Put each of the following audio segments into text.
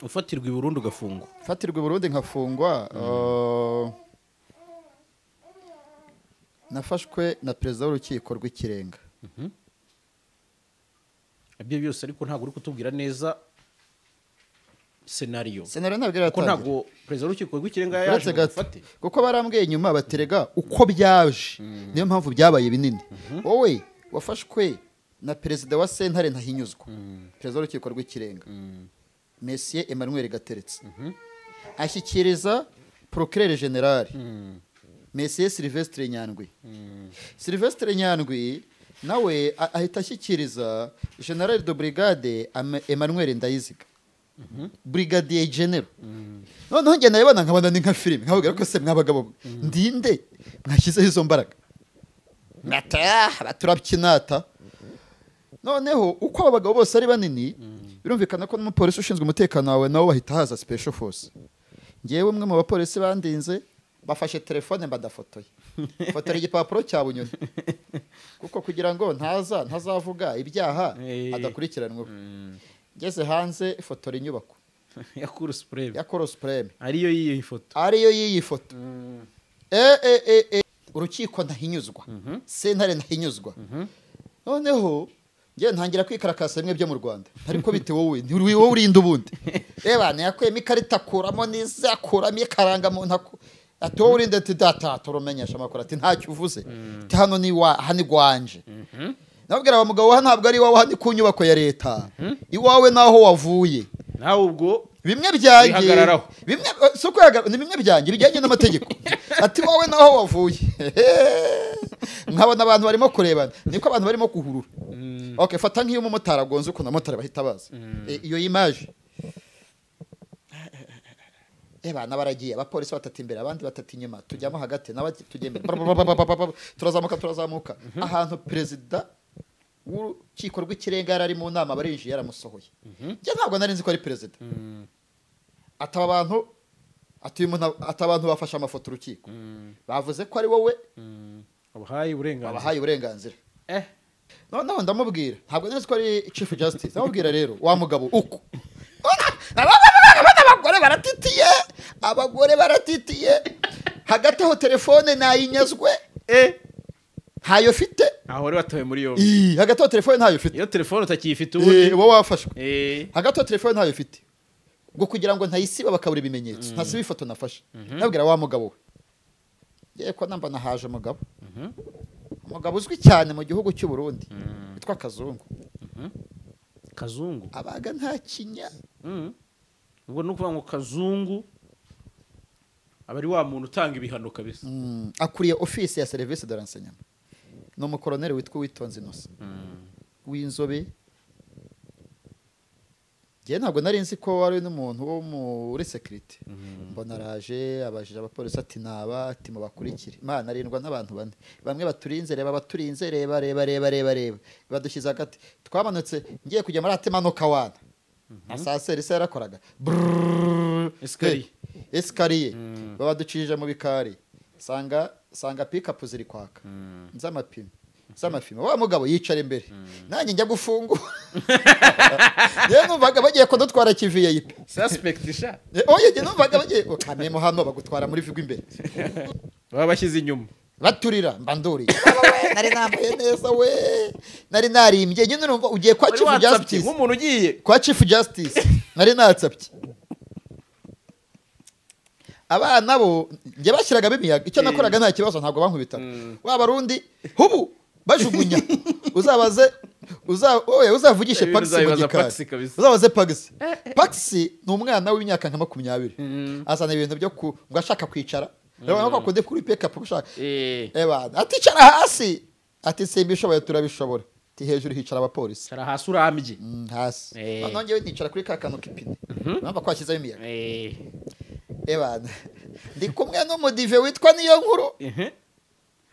Ufatirwa i Burundi ugafungwa. Fatirwa i Burundi nkafungwa. Nafashwe na perezida w'urukiko rw'ikirenga. Ibyo byose ariko ntabwo uri kutubwira neza scenario. Scenario ntabwo iratangira. Ntabwo perezida w'urukiko rw'ikirenga yaje gufate. Kuko barambwiye inyuma baterega uko byaje. Niyo mpamvu byabaye binini. Wowe wafashwe na perezida wa sentare ntahinyuzwa. Perezida w'urukiko rw'ikirenga. Monsieur Emmanuel Gateretse. Ashyikiriza procureur général. Monsieur Sylvestre Nyandwi. Sylvestre Nyandwi nawe ahita ashyikiriza General de Brigade Emmanuel Ndayiziga. Brigadier General. Noneho njye nayibona nkabona ni nka filime nkababwira ko se mwabagabo ndinde mwashyizeho izo mbaraga. Baturabyinata. Noneho uko aba bagabo bose ari banini birumvikana ko n'umupolisi ushinzwe umutekano wawe nawe bahita haza special force. Ngewe umwe mu bapolisi bandinze bafashe telefone mbadafotoye. Fotora igipapuro cya Bunyoni. Kuko kugira ngo ntaza ntazavuga ibyaha adakurikiranwe. Ngeze hanze fotora inyubako ya Cour Supreme. Ya Cour Supreme. Ariyo yiyi foto. Ariyo yiyi foto. Urukiko ntahinyuzwa. Sentare ntahinyuzwa. Noneho ngiye ntangira kwikarakasa bimwe byo mu Rwanda. Ariko bite wowe nti wowe urinda ubundi. Reba yakuyemo ikarita akuramo n'iza akuramo ikaranga mu ntako. Ati wowe urinde ati data turumenyesha amakuru ati ntacyo uvuze. Ati hano ni wa hani gwanje. Nabwira abamugabo wa ntabwo ari iwawe hani ku nyubako ya leta. Iwawe naho wavuye. Nawe ubwo bimwe byanjye bimwe suko ni bimwe byanjye bijyanye n'amategeko. Ati wowe naho wavuye. Nkabona abantu barimo kurebana niko abantu barimo kuhurura. Okay, fata nk'iyo umumotari agonze uko namotari bahita baza. Iyo image. Eba baragiye abapolisi batatu imbere abandi batatu inyuma tujyamo hagati naba tujye imbere turazamuka turazamuka ahantu perezida w'urukiko rw'ikirenga yari mu nama barinjiye yaramusohoye. Njye ntabwo nari nzi ko ari perezida. Ataba abantu ati abantu bafashe amafoto urukiko. Bavuze ko ari wowe abahaye uburenganzira. Abahaye uburenganzira. Noneho ndamubwira ntabwo nari nzi ko ari Chief Justice. Ndamubwira rero wa mugabo uko abagore baratitiye, abagore baratitiye. Hagati aho telefone nayinyazwe. Ntayo fite. Aho rero batawe muri yombi. Hagati aho telefone ntayo fite. Iyo telefone utakiyifite ubundi uba wafashwe. Hagati aho telefone ntayo fite. Ngo kugira ngo ntayisiba bakabura ibimenyetso. Ntasiba ifoto nafashe. Nabwira wa mugabo we. Yeye ko namba nahaje umugabo. Umugabo uzwi cyane mu gihugu cy'u Burundi. Witwa Kazungu. Kazungu. Abaga nta kinya. Ubwo nukuvuga ngo Kazungu abari wa muntu utanga ibihano kabisa. Akuriye office ya service de renseignement. No mu colonel witwa Witonze Innocent. W'inzobe. Ngiye ntabwo nari nzi ko wari n'umuntu wo muri security. Mbona araje abajije abapolisi ati naba ati mubakurikire. Imana arindwa n'abantu bane. Bamwe baturinze reba baturinze reba reba reba reba reba. Badushyize hagati. Twamanutse ngiye kujya muri atemanuka wana. Asaseri se yarakoraga. Escalier. Escalier. Babaducije mu bikari. Sanga pick up ziri kwaka. Nzamapima. Zamafima. Wa mugabo yicara imbere. Nanjye njya gufungura. Yewe numvaga bagiye kudutwara kiviye yipe. Suspect sha. Oye njye numvaga bagiye kamemo hano bagutwara muri vigwa imbere. Baba bashyize inyuma. Baturira mbanduriye. Nari nambaye neza we. Nari narimbye nyine numva ugiye kwa Chief Justice. Nk'umuntu ugiye kwa Chief Justice. Nari natsapye. Abana bo njye bashyiraga bimiyaga icyo nakoraga nta kibazo ntabwo bankubitaga. Wa Barundi hubu bajugunya. Uzabaze uzavugishe Paxi mu gikari. Uzabaze Paxi. Paxi ni umwana w'imyaka nka 20. Azana ibintu byo ngo ashaka kwicara. Rero ko akode kuri pick up ushaka. Eba aticara hasi. Ati simbishoboye turabishobora. Ti hejuru hicara abapolisi. Cara hasi urambye. Hasi. None ngewe nicara kuri kakano k'ipine. Namba kwashyizeho imiyaga. Eba ndi kumwe n'umudive witwa niyo nkuru.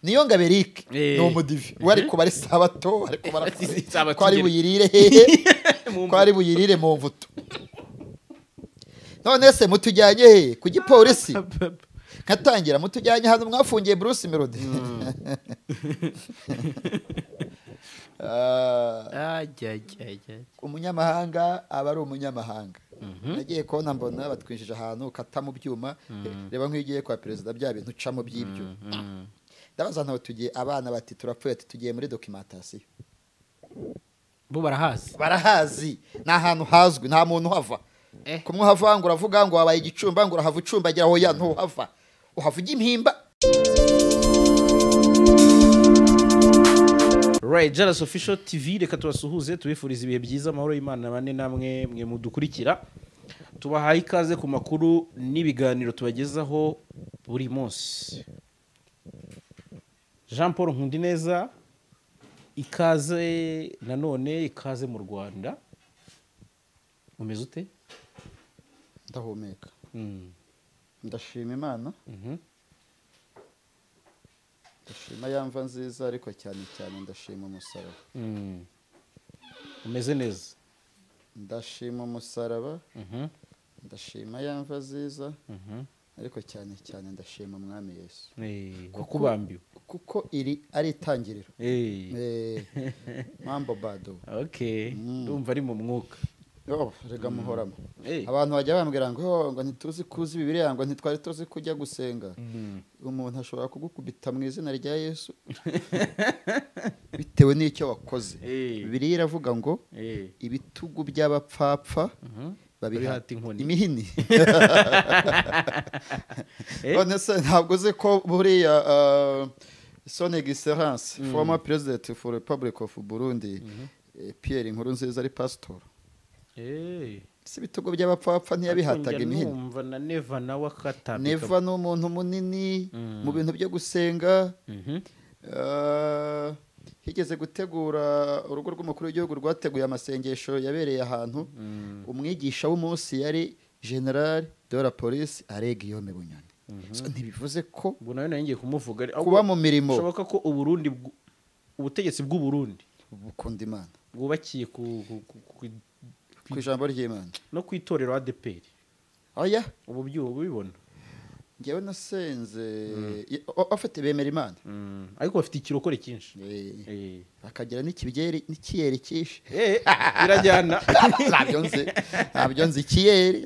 Niyo Ngaberike ni umudive. We ariko bari sabato ariko barakora. Ko ari buyirire hehe. Ko ari buyirire mu mvuto. None se mutujyanye he ku gipolisi? Nkatangira mutujyanye hano mwafungiye Bruce Melody. Umunyamahanga aba ari umunyamahanga. Nagiye kubona mbona batwinjije ahantu ukata mu byuma. Reba nk'iyo ugiye kwa perezida bya bintu ucamo by'ibyo. Ndabaza ntawe tugiye, abana bati turapfuye, ati tugiye muri documentation. Bo barahazi. Barahazi, ni ahantu hazwi, nta muntu uhava. Kumwe uhava ngo uravuga ngo wabaye igicumba, ngo urahava ucumbagira, hoya ntuhava, uhava ujya impimba. Right, Jalas Official TV, reka tubasuhuze tubifuriza ibihe byiza, amahoro y'Imana bane namwe mwe mudukurikira. Tubahaye ikaze ku makuru n'ibiganiro tubagezaho buri munsi. Jean Paul Nkundineza, ikaze nanone, ikaze mu Rwanda. Umeze ute? Ndahumeka. Ndashima Imana. Ndashima yamva nziza, ariko cyane cyane ndashima umusaraba. Umeze neza. Ndashima umusaraba. Ndashima yamva nziza. Ariko cyane cyane ndashima Umwami Yesu. Wakubambiwe. Kuko iri ari itangiriro. Mambo bado. Okay. Ndumva ari mu mwuka. Oh, rega muhoramo. Abantu bajya bambwira ngo ngo ntituzi kuzi Bibiliya, ngo ntitwari tuzi kujya gusenga. Umuntu ashobora kugukubita mu izina rya Yesu bitewe n'icyo wakoze. Bibiliya iravuga ngo ibitugu by'abapfapfa babihata inkoni, imihini. None se ntabwo uzi ko buriya Son Excellence former president for Republic of Burundi Pierre Nkurunziza ari pastor. Si ibitugu by'abapfapfa ntiyabihataga imihini. Numva na Neva nawe akatambika. Neva ni umuntu munini mu bintu byo gusenga. Higeze gutegura urugo rw'umukuru w'igihugu rwateguye amasengesho yabereye ahantu. Umwigisha w'umunsi yari General de la Police Alain Guillaume Bunyoni. So ntibivuze ko ubwo nawe ngiye kumuvuga kuba mu mirimo. Bishoboka ko Uburundi, ubutegetsi bw'u Burundi bukunda Imana, bwubakiye ku ijambo ry'Imana no kwitorero ADPR. Oya, ubu byubibona. Ngewe nasenze afite bemera Imana. Ariko bafite ikirokore cyinshi. Bakagira n'ikibyeri n'ikiyeri cyinshi. Birajyana. Ntabyo nzi ikiyeri.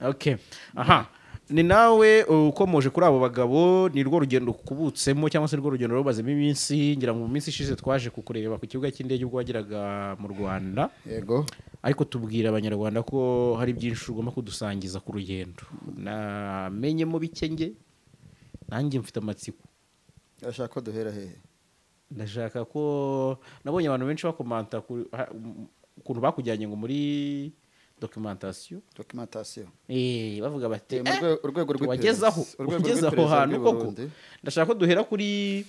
Okay. Aha. Ni nawe ukomoje kuri abo bagabo, ni rwo rugendo kubutsemo cyangwa se rwo rugendo rubazemo iminsi, ngira mu minsi ishize twaje kukureba ku kibuga cy'indege ubwo wageraga mu Rwanda. Yego. Ariko tubwira abanyarwanda ko hari byinshi ugomba kudusangiza ku rugendo. Namenye mu bikenge nanjye mfite amatsiko. Ndashaka ko duhera hehe? Ndashaka ko nabonye abantu benshi bakomanta ukuntu bakujyanye ngo muri documentation. Bavuga bati urwego rw'iperereza wagezaho hantu koko. Ndashaka ko duhera kuri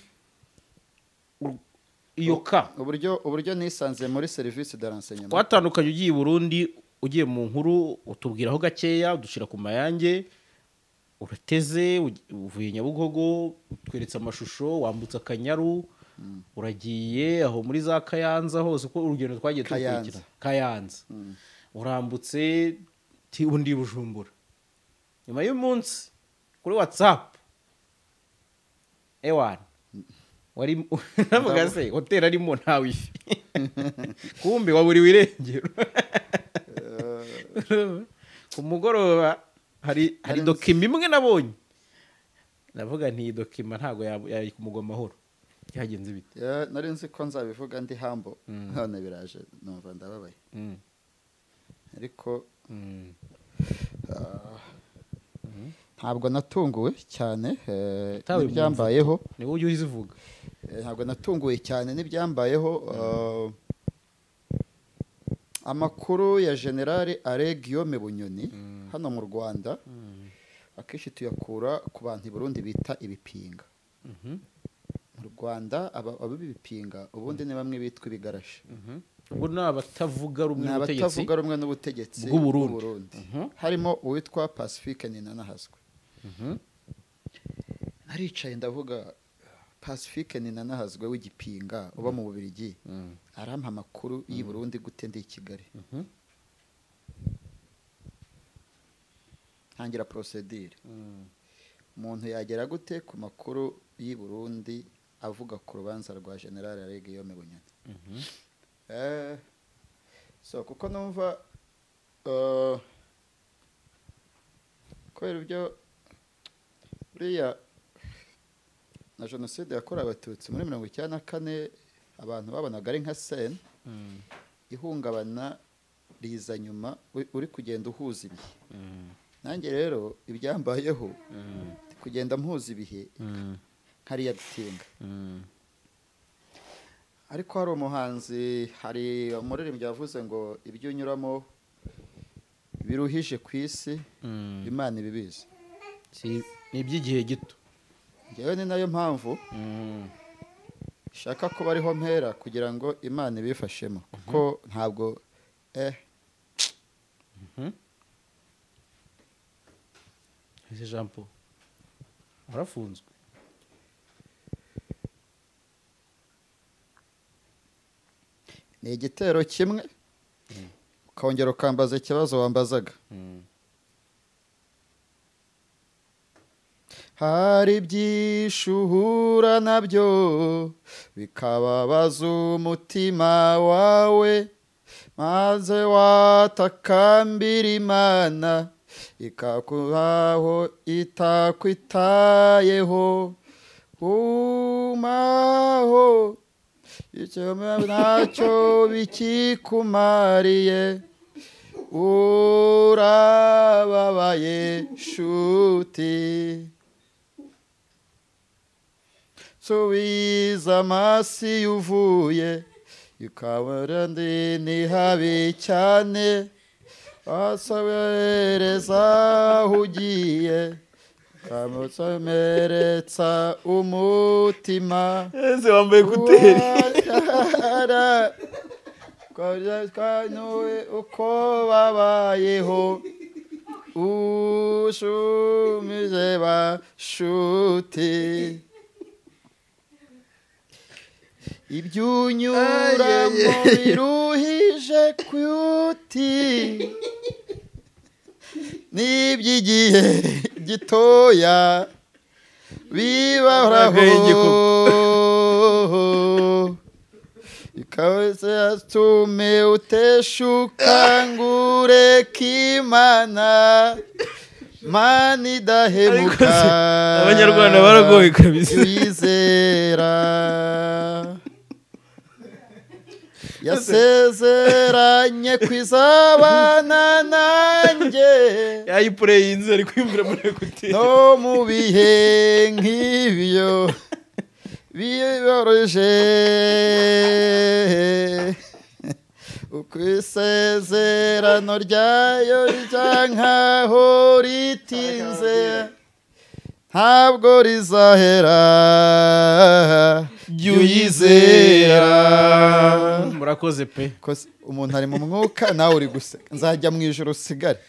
iyo ka uburyo nisanze muri service de renseignement. Twatandukanye ugiye i Burundi, ugiye mu nkuru utubwiraho gakeya, udushira ku mayange, urateze uvuye Nyabugogo, utweretse amashusho, wambutse Akanyaru, uragiye aho muri za Kayanza hose uko urugendo twagiye tukurikira. Kayanza. Urambutse undi Bujumbura. Nyuma y'umunsi kuri WhatsApp ewan wari navuga se hotel arimo nta wifi. Kumbe waburi wirengero. Ku mugoroba hari dokima imwe nabonye. Navuga nti dokima ntago yari kumugwa amahoro. Cyagenze bite? Nari nzi ko nzabivuga ndi hambo. None biraje numva ndababaye. Ariko ntabwo natunguwe cyane n'ibyambayeho. Ni wowe ujya uzivuga. Ntabwo natunguwe cyane n'ibyambayeho. Amakuru ya General Alain Guillaume Bunyoni hano mu Rwanda akenshi tuyakura ku bantu i Burundi bita ibipinga. Mu Rwanda ab'ibipinga ubundi ni bamwe bitwa ibigarasha. Ubwo ni abatavuga rumwe n'ubutegetsi. Abatavuga rumwe n'ubutegetsi bw'u Burundi. Harimo uwitwa Pacifique Ninanahazwe. Naricaye ndavuga Pacifique Ninanahazwe w'igipinga uba mu Bubiligi arampa amakuru y'i Burundi gute ndi i Kigali. Ntangira procedure. Umuntu yagera gute ku makuru y'i Burundi avuga ku rubanza rwa General Alain Guillaume Bunyoni? So kuko numva Kubera ibyo buriya na jenoside yakorewe Abatutsi muri 1994, abantu babonaga ari nka scene, ihungabana riza nyuma, uri kugenda uhuza ibihe. Nanjye rero ibyambayeho kugenda mpuza ibihe nkariya gutinga. Ariko hari umuhanzi, hari umuririmbyi yavuze ngo ibyo unyuramo biruhije ku isi, Imana ibibizi. Ni iby'igihe gito. Njyewe ni nayo mpamvu shaka ko bariho mpera kugira ngo Imana ibifashemo, kuko ntabwo Ese Jean Paul warafunzwe? Ni igitero kimwe ukongera ukambaza ikibazo wambazaga. Hari byinshi uhura nabyo bikababaza umutima wawe, maze watakambira Imana ikakubaho itakwitayeho. Umaho icyo ntacyo bikikumariye, urababaye shuti. Subiza amasi uvuye ukabura ndi ni habi cyane, asobereza aho ugiye kamusomeretsa umutima. Ese wambaye kuteri uko babayeho ushumize bashuti. Ibyo unyuramo biruhije kuti, n'iby'igihe gitoya bibahoraho. Ikawese yatume uteshuka ngo ureke Imana, Mana idahemuka. Abanyarwanda baragoye kabisa. Wizera yasezeranye kwizabana nanjye, yayipureyinze ari kwiyumvira muri ekuteri. No mu bihe nk'ibyo biyoroje, uko isezerano ryayo risa nkaho ritinze, ntabwo rizahera jya uyizera. Murakoze pe. Umuntu ari mu mwuka nawe uri guseka, nzajya mu ijoro usigare.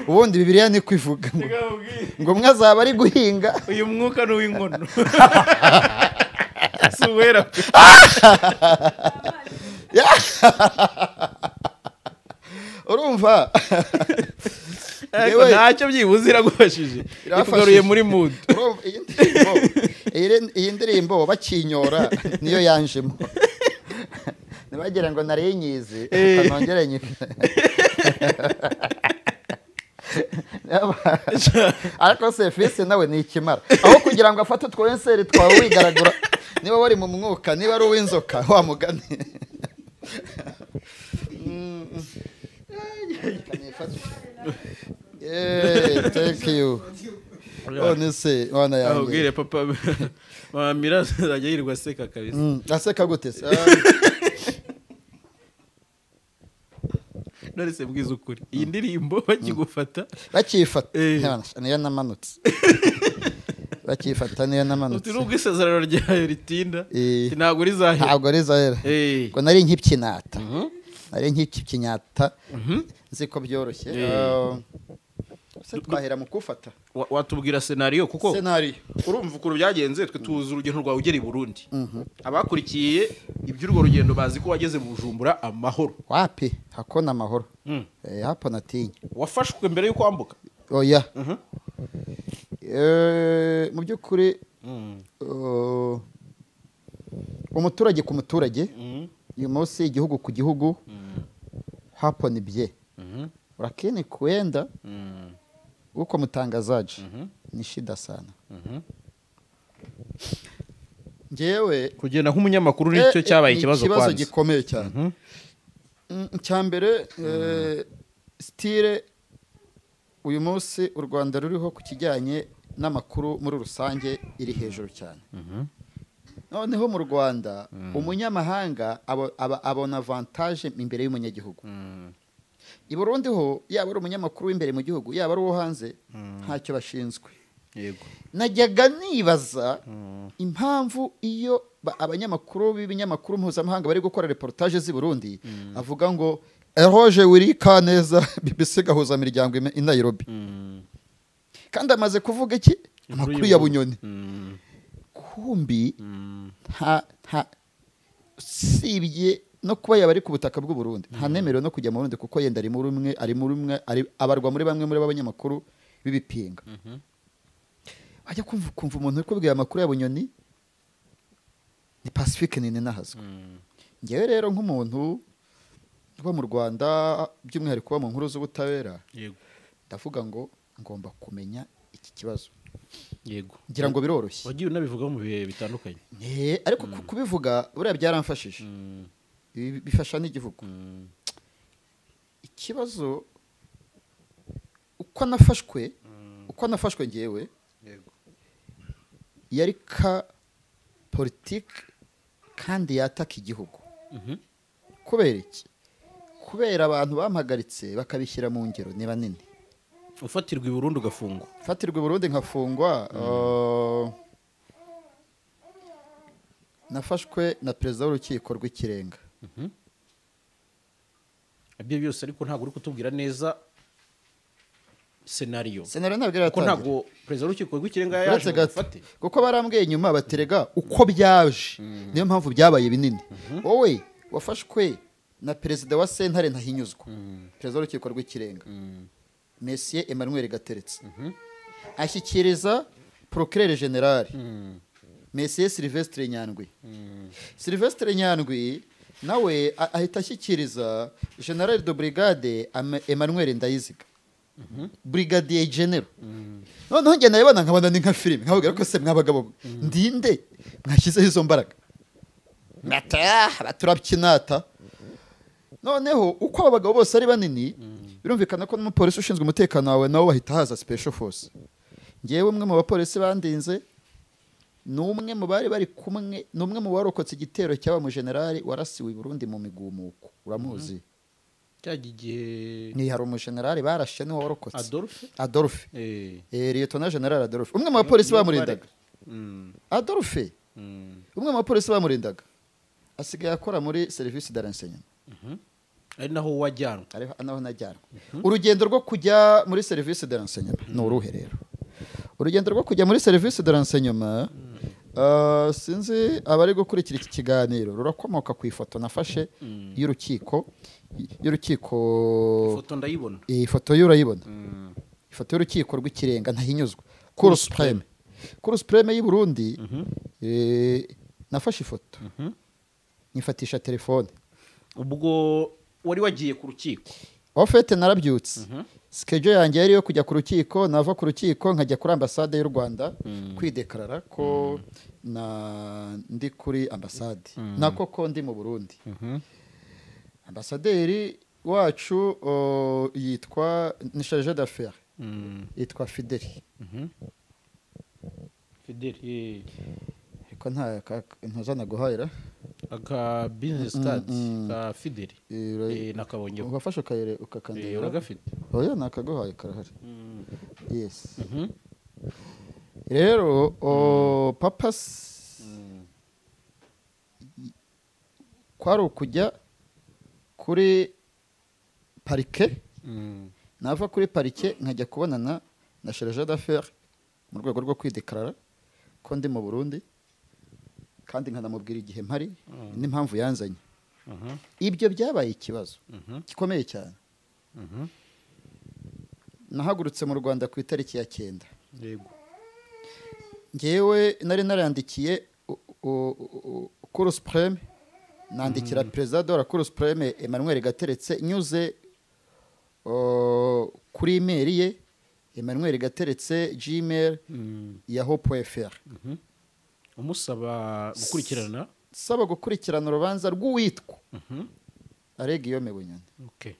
Ubundi Bibiliya ni kwivuga ngo umwe azaba ari guhinga. Uyu mwuka ni uw'inkono. Si uwera pe. Urumva ntacyo byibuze iragufashije, ikugaruye muri mood. Iyi ndirimbo bakinyora niyo yanjemo, ntibagira ngo nari nyizi nongere nyife. Ariko se fisi nawe ni ikimara, aho kugira ngo afate utwenseri twawe wigaragura, niba wari mu mwuka, niba ari uw'inzoka wa mugani. Thank you. None se wana yanjye. Ahubwire papa mama Mira azajya yirirwa aseka kabisa. Aseka gute se? None se mbwiza ukuri, iyi ndirimbo bakigufata bakifata niyo namanutse. Bakifata niyo namanutse. Uti nubwo isezerano ryayo ritinda ntabwo rizahera. Ntabwo rizahera. Ngo nari nkipyinata. Nari nkipyinyata nzi ko byoroshye. Se twahera mu kufata. Watubwira scenario kuko scenario urumva ukuntu byagenze, twe tuzi urugendo rwawe ugera i Burundi. Abakurikiye iby'urwo rugendo bazi ko wageze mu Bujumbura amahoro. Wapi hakona amahoro. Hapo natinya. Wafashwe mbere yuko wambuka? Oya. Mu by'ukuri umuturage ku muturage, uyu munsi igihugu ku gihugu, hapo ni bye. Lakini kuenda huko mtangazaji ni shida sana. Njyewe kugenda nk'umunyamakuru nicyo cyabaye ikibazo kwanza, ikibazo gikomeye cyane. Icyambere style uyu munsi u Rwanda ruriho ku kijyanye n'amakuru muri rusange iri hejuru cyane. Noneho mu Rwanda umunyamahanga abona avantage imbere y'umunyagihugu. I Burundi ho yaba ari umunyamakuru w'imbere mu gihugu yaba ari uwo hanze ntacyo bashinzwe. Yego. Najyaga nibaza impamvu iyo abanyamakuru b'ibinyamakuru mpuzamahanga bari gukora reportage z'i Burundi avuga ngo Roger Wirika neza BBC gahuza miryango i Nairobi. Kandi amaze kuvuga iki amakuru ya Bunyoni. Kumbi nta sibye no kuba yaba ari ku butaka bw'u Burundi nta nemerewe no kujya mu Burundi kuko yenda ari muri umwe ari muri umwe ari abarwa muri bamwe muri b'abanyamakuru b'ibipinga. Ajya kumva umuntu uri kubwira amakuru ya Bunyoni ni Pacifique nini nahazwe. Ngewe rero nk'umuntu uba mu Rwanda by'umwihariko mu nkuru z'ubutabera, yego, ndavuga ngo ngomba kumenya iki kibazo. Yego. Ngira ngo biroroshye. Wagiye unabivuga mu bihe bitandukanye. Ariko kubivuga buriya byaramfashije. Bifasha n'igihugu. Ikibazo uko nafashwe ngewe, yego, yari ka politique kandi yataka igihugu. Kubera iki? Kubera abantu bampagaritse bakabishyira mu ngero ni banini. Ufatirwa i Burundi ugafungwa. Fatirwa i Burundi nkafungwa. Nafashwe na perezida w'urukiko rw'ikirenga. Ibyo byose ariko ntabwo uri kutubwira neza scenario. Scenario ntabwo iratangira. Ntabwo perezida w'urukiko rw'ikirenga yaje gufate. Kuko barambwiye inyuma baterega uko byaje. Niyo mpamvu byabaye binini. Wowe wafashwe na perezida wa sentare ntahinyuzwa. Perezida w'urukiko rw'ikirenga. Monsieur Emmanuel Gateretse. Ashyikiriza procureur général. Monsieur Sylvestre Nyandwi. Sylvestre Nyandwi nawe ahita ashyikiriza General de Brigade Emmanuel Ndayiziga. Brigadier General. Noneho njye nayibona nkabona ni nka filime nkababwira ko se mwabagabo ndinde mwashyizeho izo mbaraga. Baturabyinata. Noneho uko aba bagabo bose ari banini birumvikana ko n'umupolisi ushinzwe umutekano wawe nawe bahita haza special force. Ngewe umwe mu bapolisi bandinze n'umwe mu bari bari kumwe n'umwe mu barokotse igitero cy'aba mu general warasiwe i Burundi mu migumuko. Uramuzi? Cyagiye ni hari mu general barashe ni warokotse Adolphe. Lieutenant General Adolphe umwe mu bapolisi bamurindaga. Adolphe umwe mu bapolisi bamurindaga asigaye akora muri service de renseignement. Ari naho wajyanwe. Ari naho najyanwe. Urugendo rwo kujya muri service de renseignement ni uruhe rero? Urugendo rwo kujya muri service de renseignement sinzi abari gukurikira iki kiganiro rurakomoka ku ifoto nafashe y'urukiko ifoto ndayibona. Ifoto y'urayibona. Ifoto y'urukiko rw'ikirenga ntahinyuzwa. Cour suprême. Cour suprême y'u Burundi nafashe ifoto. Nyifatisha telefone. Ubwo wari wagiye ku rukiko? En fait narabyutse. Schedule yanjye yari yo kujya ku rukiko, nava ku rukiko nkajya kuri ambassade y'u Rwanda kwidekarara ko na ndi kuri ambassade. Nako ko ndi mu Burundi. Ambassadeur wacu yitwa ni chargé d'affaires. Yitwa Fidel. Fidel. Ko nta ntazana guhayira aka business card ka Fidel nakabonye ugafasha kayere ukakandira uragafite. Oya nakaguhaye karahari. Yes. Rero papas kwari ukujya kuri parike, nava kuri parike nkajya kubonana na chargé d'affaires mu rwego rwo kwidekarara ko ndi mu Burundi kandi nkanamubwira igihe mpari n'impamvu yanzanye. Ibyo byabaye ikibazo gikomeye cyane. Nahagurutse mu Rwanda ku itariki ya 9. Yego. Ngewe nari narandikiye Cour suprême, nandikira perezida de la Cour suprême Emmanuel Gateretse nyuze kuri email ye Emmanuel Gateretse gmail yahoo.fr, umusaba gukurikirana, saba gukurikirana urubanza rw'uwitwa Alain Guillaume Bunyoni. Okay.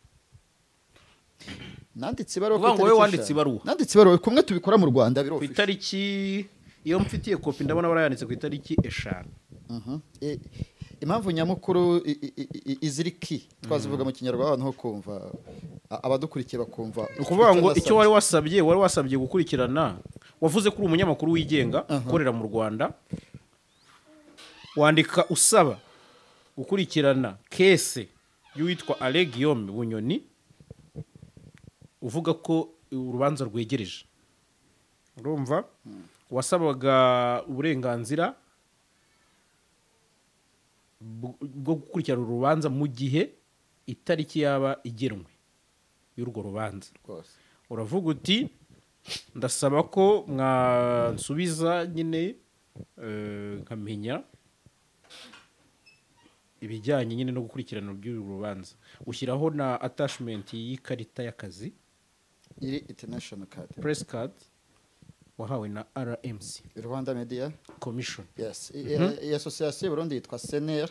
Nanditse ibaruwa. Uvuga ngo wowe wanditse ibaruwa? Nanditse ibaruwa kumwe tubikora mu Rwanda ku birofishe. Itariki iyo mfitiye kopi ndabona barayanditse ku itariki 5. Impamvu nyamukuru iziriki twazivuga mu Kinyarwanda abantu ho kumva, abadukurikiye bakumva. Ni ukuvuga ngo icyo wari wasabye, wari wasabye gukurikirana, wavuze ko uri umunyamakuru wigenga ukorera mu Rwanda, wandika usaba gukurikirana case y'uwitwa Alain Guillaume Bunyoni, uvuga ko urubanza rwegereje. Urumva wasabaga uburenganzira bwo gukurikirana urubanza mu gihe itariki yaba igenwe y'urwo rubanza. Rwose. Uravuga uti ndasaba ko mwansubiza nyine, nkamenya ibijyanye nyine no gukurikirana by'uru rubanza, ushyiraho na attachment y'ikarita y'akazi iri international card, press card wahawe na RMC, Rwanda Media Commission. Yes. Iyi association y'u Burundi yitwa CNR,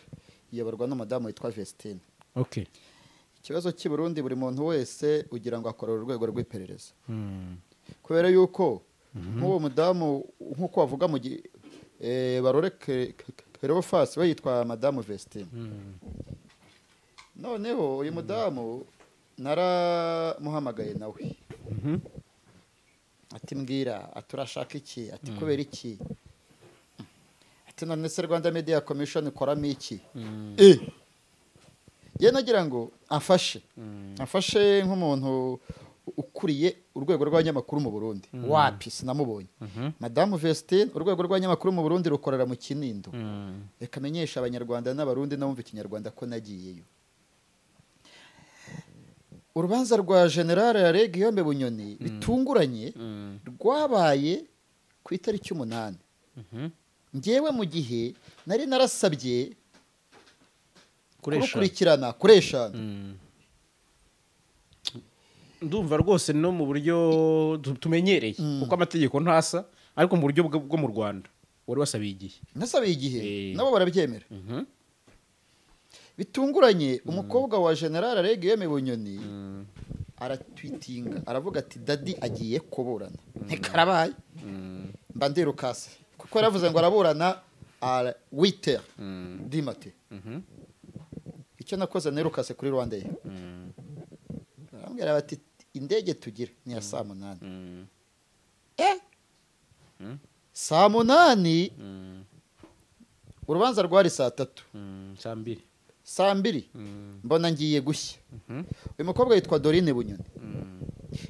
iyoborwa n'umudamu witwa Vestine. Okay. Ikibazo cy'i Burundi, buri muntu wese ugira ngo akorera urwego rw'iperereza, kubera yuko nk'uwo mudamu, nk'uko bavuga mu Barore Cleophas, we yitwa Madamu Vestine. Noneho uyu mudamu naramuhamagaye nawe, ati mbwira, ati urashaka iki, ati kubera iki, ati none se Rwanda Media Commission ikoramo iki? Ye nagira ngo afashe nk'umuntu ukuriye urwego rw'abanyamakuru mu Burundi. Wapi, sinamubonye. Madamu Vestine, urwego rw'abanyamakuru mu Burundi rukorera mu Kinindo. Reka menyesha Abanyarwanda n'Abarundi n'abumva Ikinyarwanda ko nagiyeyo. Urubanza rwa General Alain Guillaume Bunyoni bitunguranye rwabaye ku itariki 8, ngewe mu gihe nari narasabye kuri 5. Kurukurikirana kuri 5. Ndumva rwose no mu buryo tumenyereye, kuko amategeko ntasa, ariko mu buryo bwo mu Rwanda wari wasabiye igihe. Nasabiye igihe, nabo barabyemera. Bitunguranye umukobwa wa General Alain Guillaume Bunyoni aratwitinga, aravuga ati daddy agiye kuburana. Ntikarabaye, mba ndirukase, kuko yaravuze ngo araburana à 8 du matin. Icyo nakoze, nirukase kuri Rwanda ye, barambwira bati indege tugira ni iya saa 8. Saa 8, urubanza rwari saa 3. Saa 2. Saa 2 mbona ngiye gushya. Uyu mukobwa yitwa Dorine Bunyoni.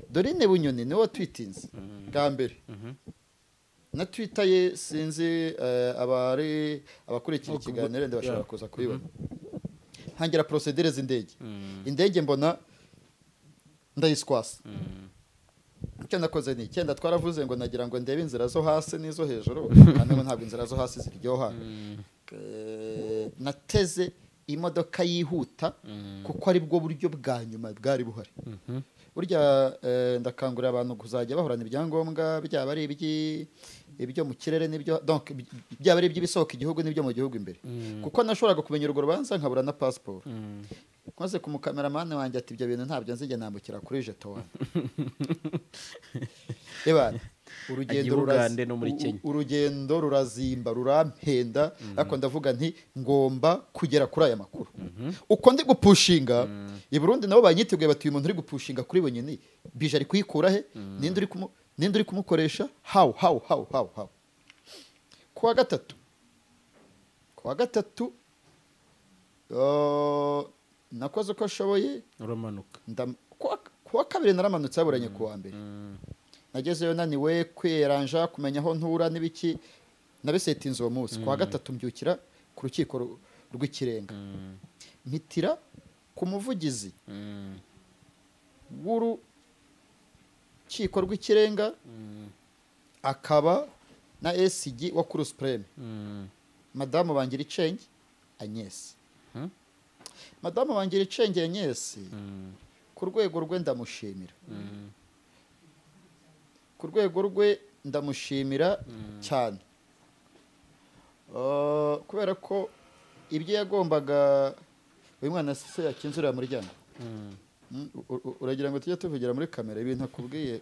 Dorine Bunyoni niwe watwitinze bwa mbere na Twitter ye. Sinzi, abari abakurikira ikiganiro wenda bashobora kuza kubibona. Ntangira procédure z'indege, indege mbona ndayiswasa. Icyo nakoze ni icyenda twaravuze ngo nagira ngo ndebe inzira zo hasi n'izo hejuru, kandi ngo ntabwo inzira zo hasi ziryoha. Nateze imodoka yihuta kuko ari bwo buryo bwa nyuma bwari buhari. Burya ndakangurira abantu kuzajya bahorana ibyangombwa, byaba ari ibyo mu kirere n'ibyo, donc byaba ari iby'ibisohoka igihugu n'ibyo mu gihugu imbere, kuko nashoboraga kumenya urwo rubanza nkabura na passport. Nkoze ku mukameramani wanjye, ati ibyo bintu ntabyo nzijya, nambukira kuri jeto wanjye. Eba urugendo Ajya i Bugande no muri Kenya. Urugendo rurazimba, rurampenda, ariko ndavuga nti ngomba kugera kuri aya makuru. Uko ndi gupushinga i Burundi, nabo banyiteguye, bati uyu muntu uri gupushinga kuri wenyine bije ari kuyikura he? Ninde uri kumukoresha? How, how, how, how, how? Kuwa gatatu nakoze uko nshoboye. Uramanuka. Kuwa kabiri naramanutse, yaburanye kuwa mbere. Nagezeyo naniwe kwiyeranja, kumenya aho ntura n'ibiki, nabisetinze uwo munsi. Kuwa gatatu mbyukira ku rukiko rw'ikirenga, mpitira ku muvugizi w'urukiko rw'ikirenga, akaba na SG wa Cour Suprême, Madamu Bangiricenge Agnes. Madamu Bangiricenge Agnes, Ku rwego rwe ndamushimira, ku rwego rwe ndamushimira cyane, kubera ko ibyo yagombaga. Uyu mwana se yakinzurira muryango, uragira ngo tujye tuvugira muri kamera ibintu akubwiye?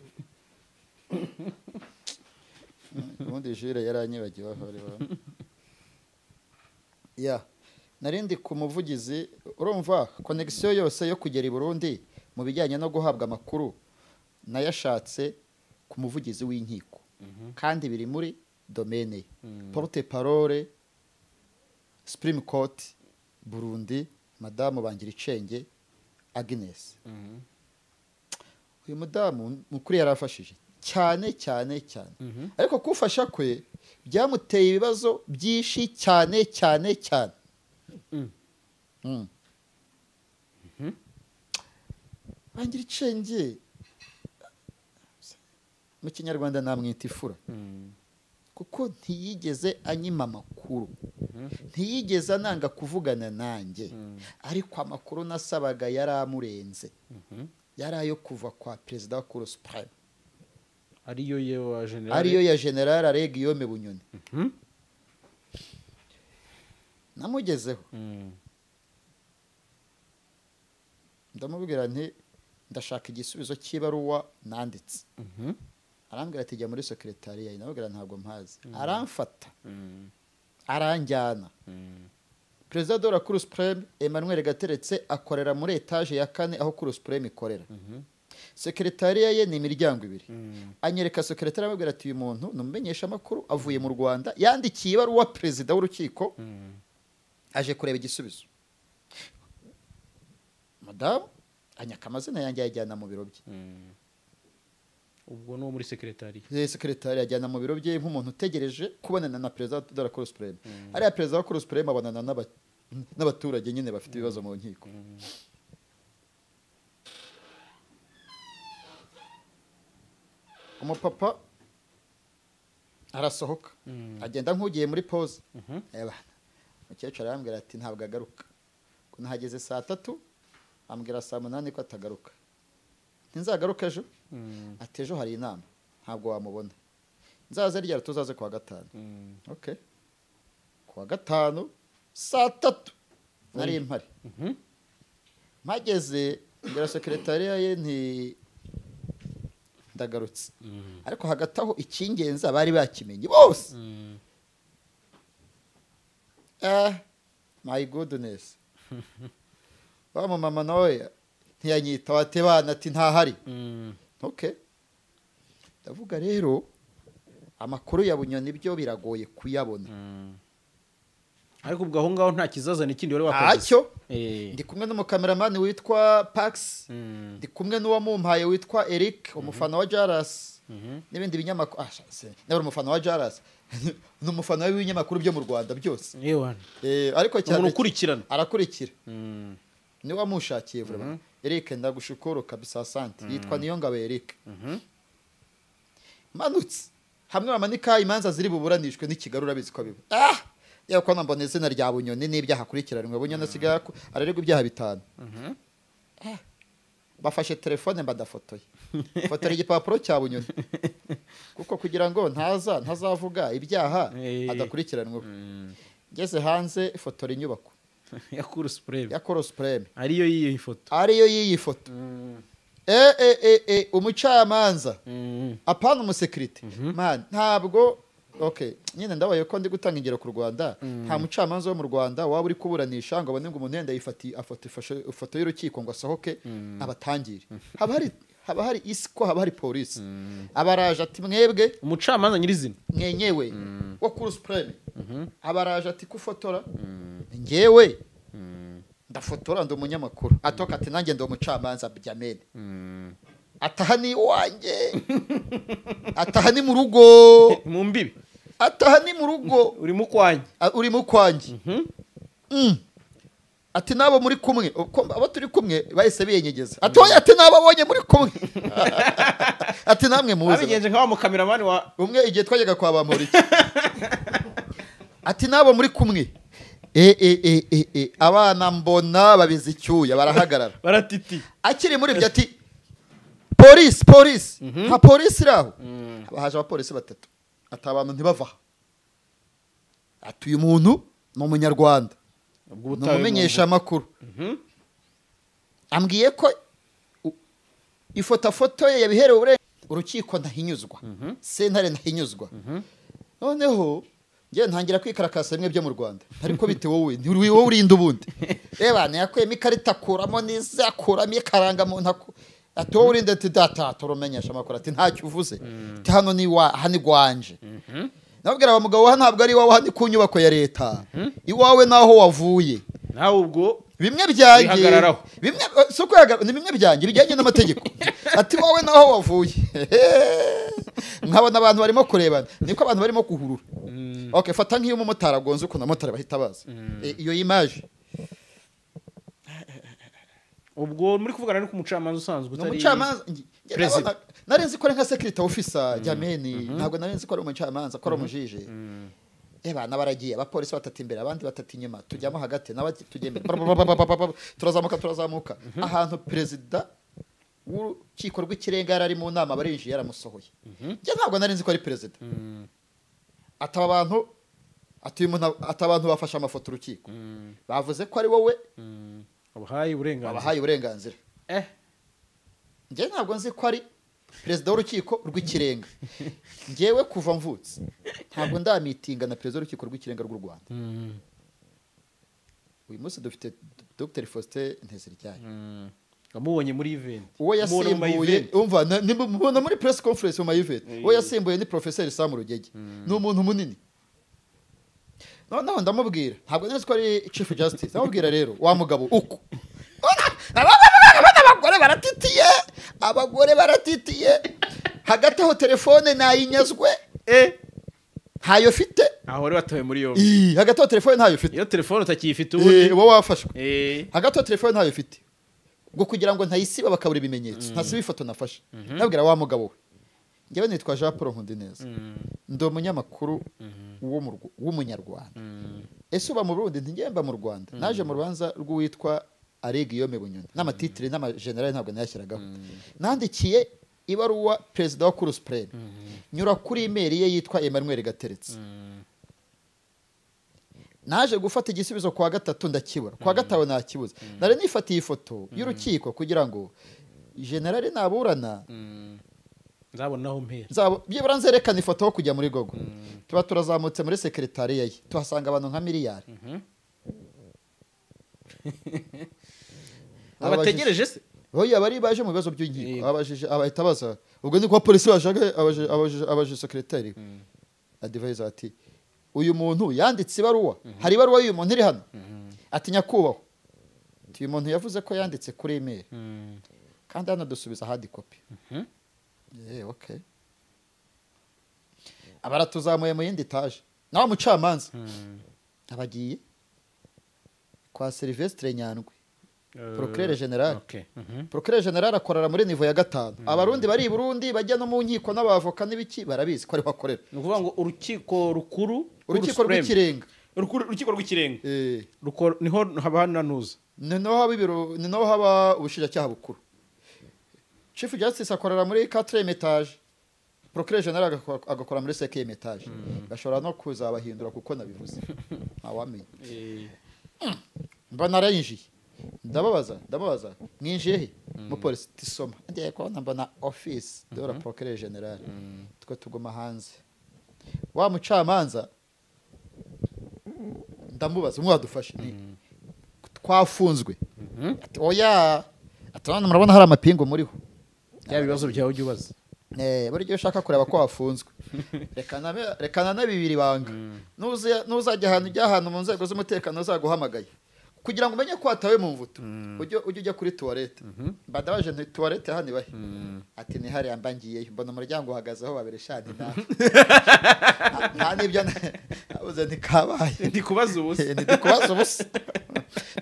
Ubundi Jure yaranyibagiwe aho ari ya narindi ku muvugizi. Urumva connexion yose yo kugera i Burundi mu bijyanye no guhabwa amakuru nayashatse ku muvugizi w'inkiko, kandi biri muri domaine ye, porte parole Supreme Court Burundi, Madamu Bangiricenge Agnes. Uyu mudamu mukuru yarafashije cyane cyane cyane, ariko kufasha kwe byamuteye ibibazo byinshi cyane cyane cyane. Bangiricenge mu Kinyarwanda namwita ifura, kuko ntiyigeze anyima amakuru, ntiyigeze ananga kuvugana nanjye, ariko amakuru nasabaga yaramurenze, yari ayo kuva kwa perezida wa Cour Supreme, ariyo ya general, ariyo ya general Alain Guillaume Bunyoni. Namugezeho ndamubwira nti ndashaka igisubizo cy'ibaruwa nanditse. Arambwira ati jya muri secretariat. Ndamubwira ntabwo mpazi. Aramfata aranjyana. Perezida de la Cour Supreme Emmanuel Gateretse akorera muri etage ya 4 aho Cour Supreme ikorera. Secretariat ye ni imiryango ibiri. Anyereka secretariat, amubwira ati uyu muntu numumenyesha amakuru avuye mu Rwanda, yandikiye ibaruwa perezida w'urukiko, aje kureba igisubizo. Madamu anyaka amazina yanjye ayajyana mu biro bye. Ubwo no muri secretariat. Secretariat ajyana mu biro bye nk'umuntu utegereje kubonana na perezida de la Cour Supreme. Ariya perezida wa Cour Supreme abonana n'abaturage nyine bafite ibibazo mu nkiko. Umupapa arasohoka agenda nk'ugiye muri pause. Umukecuru arambwira ati ntabwo agaruka. Ko nahageze saa 3 ambwira saa 8 ko atagaruka. Ntinzagaruka ejo? Ati ejo hari inama ntabwo wamubona. Nzaze ryari? Tuzaze kuwa 5. Okay. Kuwa 5 saa 3 nari mpari. Mpageze mbwira secretariat ye nti ndagarutse. Ariko hagati aho ikingenza bari bakimenye bose. My goodness. Wa mama nawe ntiyanyita watebana ati ntahari. Okay. Ndavuga rero amakuru ya Bunyoni byo biragoye kuyabona. Ariko ubwo aho ngaho nta kizazana ikindi wari wakoze. Ntacyo. Ndi kumwe n'umukameramani witwa Pax, ndi kumwe n'uwamumpaye witwa Eric, umufana wa Jaras, n'ibindi binyamakuru. Nawe umufana wa Jaras, n'umufana w'ibinyamakuru byo mu Rwanda byose. Yewana. Ariko cyane umuntu ukurikirana. Arakurikira. Ni wamushakiye vuba. Eric ndagushukuru kabisa, asante. Yitwa Niyongabo Eric. Manutse hamwe bamanika imanza ziri buburanishwe n'ikigarura bizi ko biba. Yako nambona izina rya Bunyoni n'ibyaha akurikiranwe. Bunyoni asigaye araregwa ibyaha 5. Bafashe telefone mbadafotoye. Fotora igipapuro cya Bunyoni. Kuko kugira ngo ntazavuga ibyaha adakurikiranwe. Ngeze hanze fotora inyubako ya Cour Supreme. Ya Cour Supreme. Ariyo yiyi foto. Ariyo yiyi foto. Umucamanza. Apana umusekirite. Man, ntabwo okay, nyine ndabaye ko ndi gutanga ingero ku Rwanda. Nta mucamanza wo mu Rwanda waba uri kuburanisha ngo abone ngo umuntu yenda yifati afata ifoto y'urukiko ngo asohoke abatangire. Haba hari isiko, haba hari polisi. Abaraje ati mwebwe umucamanza nyirizina mwenyewe wa Cour Supreme. Abaraje ati kufotora ngewe ndafotora ndi umunyamakuru. Atoka ati nanjye ndi umucamanza Byamene. Ataha ni wanjye. Ataha ni mu rugo. Mu mbibi. Ataha ni mu rugo. Uri mu kwanjye. Uri mu kwanjye. Ati nabo muri kumwe, abo turi kumwe bahise biyenyegeza. Ati oya, ati nabo abonye muri kumwe. Ati namwe muze. Abigenje nka wa mukameramani wa umwe igihe twajyaga kwa Bamporiki. Ati nabo muri kumwe. Abana mbona babizi icyuya barahagarara baratiti. Akiri muri ibyo ati polisi polisi, nta polisi iraho. Haje abapolisi batatu, ati abantu ntibava. Ati uyu muntu ni umunyarwanda, ni umumenyesha amakuru. Ambwiye ko ifoto ye yabiherewe urukiko ntahinyuzwa, sentare ntahinyuzwa. Noneho ngiye ntangira kwikarakasa bimwe byo mu Rwanda, ariko bite wowe nturi wowe urinda ubundi. Reba yakuyemo ikarita akuramo n'ize akuramo ikaranga muntu ati wowe urinde ati data turumenyesha amakuru ati ntacyo uvuze, ati hano ni wa hano igwanje. Nabwira abamugabo wa ntabwo ari iwawe, hano ku nyubako ya leta, iwawe naho wavuye. Nawe ubwo bimwe byanjye bimwe soko ni bimwe byanjye bijyanye n'amategeko. Ati wowe naho wavuye. Nkabona abantu barimo kurebana, niko abantu barimo kuhurura. Okay, fata nk'iyo umumotari agonze ukuntu abamotari bahita baza. Iyo image ubwo muri kuvugana no kumucamanza usanzwe utari umucamanza. Nari nzi ko ari nka security officer Jameni, ntabwo nari nzi ko ari umucamanza, ko ari umujije. Eba nabaragiye abapolisi batatu imbere abandi batatu inyuma, tujyamo hagati n'abati tujye imbere, turazamuka turazamuka. Ahantu perezida w'urukiko rw'ikirenga yari ari mu nama barinjiye yaramusohoye. Njye ntabwo nari nzi ko ari perezida. Ataba abantu ati umuntu atabantu bafashe amafoto urukiko bavuze ko ari wowe abahaye uburenganzira, abahaye uburenganzira. Njye ntabwo nzi ko ari perezida w'urukiko rw'ikirenga. Njyewe kuva mvutse ntabwo ndamitinga na perezida w'urukiko rw'ikirenga rw'u Rwanda. Uyu munsi dufite Dr Faustin Nteziryayo. Amubonye muri event. Uwo yasimbuye umva nimubona muri press conference mu event. Uwo yasimbuye ni Professor Sam Rugege. Ni umuntu munini. Noneho ndamubwira ntabwo nzi ko ari Chief Justice. Ndamubwira rero wa mugabo uko abagore baratitiye, abagore baratitiye. Hagati aho telefone nayinyazwe ntayo mfite. Aho wari watawe muri yombi. Hagati aho telefone ntayo mfite. Iyo telefone utakiyifite ubundi uba wafashwe. Hagati aho telefone ntayo mfite. Ngo kugira ngo ntayisiba bakabura ibimenyetso, ntasiba ifoto nafashe. Nabwira wa mugabo we, njyewe nitwa Jean Paul Nkundineza, ndi umunyamakuru w'umunyarwanda. Ese uba mu Burundi? Ntigemba mu Rwanda. Naje mu rubanza rw'uwitwa Guillaume Bunyoni n'amatitire n'amagenerali ntabwo nayashyiragaho. Nandikiye ibaruwa perezida wa Cour Supreme, nyura kuri email ye yitwa Emmanuel Gateretse. Naje gufata igisubizo kwa gatatu ndakibura, kwa gatanu nakibuze. Nari nifatiye ifoto y'urukiko kugira ngo generali naburana nzabona aho mpera, byibura nzerekana ifoto yo kujya muri gogo. Tuba turazamutse muri secretariat ye tuhasanga abantu nka miliyari. Abategereje se oya bari baje mu bibazo by'inkiko, abajije abahita baza. Ubwo ni kwa polisi bajaga abaje secretary advisor ati uyu muntu yanditse ibaruwa, hari ibaruwa y'uyu muntu iri hano. Ati nyakubahwa, uyu muntu yavuze ko yanditse kuri email kandi hano dusubiza hard copy. Okay. Abaratuzamuye mu yindi etage nawe mucamanza abagiye kwa Sylvestre Nyandwi, Procureur General. Procureur General akorera muri niveau ya 5. Abarundi bari i Burundi bajya no mu nkiko n'abavoka n'ibiki barabizi ko ari bakorera. Ni ukuvuga ngo urukiko rukuru, urukiko rw'ikirenga, urukiko rw'ikirenga niho haba nanuza, niho haba ibiro, niho haba ubushinjacyaha bukuru. Chief Justice akorera muri 4e etage, Procureur General agakora muri 5e etage. Bashobora no kuzabahindura kuko nabivuze ntawamenye. Mbona arayinjiye, ndababaza mwinjiye he? Umupolisi tisoma ndiye ko mbona office de la Procureur General, twe tuguma hanze. Wa mucamanza ndamubaza mwadufashe ni twafunzwe. Ati oya, ati none murabona hari amapingo muriho. Bya bibazo byawe ujye ubaza. Buri gihe ushaka kureba ko wafunzwe. Rekana na bibiri banga. Nuzajya ahantu ujya ahantu mu nzego z'umutekano uzaguhamagaye kugira ngo umenye ko watawe mu mvuto, ujye ujya kuri toilette. Mbadabaje nti toilette hano ibahe? Ati ni hariya mbangiyeyo, mbona umuryango uhagazeho babiri shadi nta nta nibyo nabuze ntikabaye. Ndikubaza ubusa. Ndikubaza ubusa.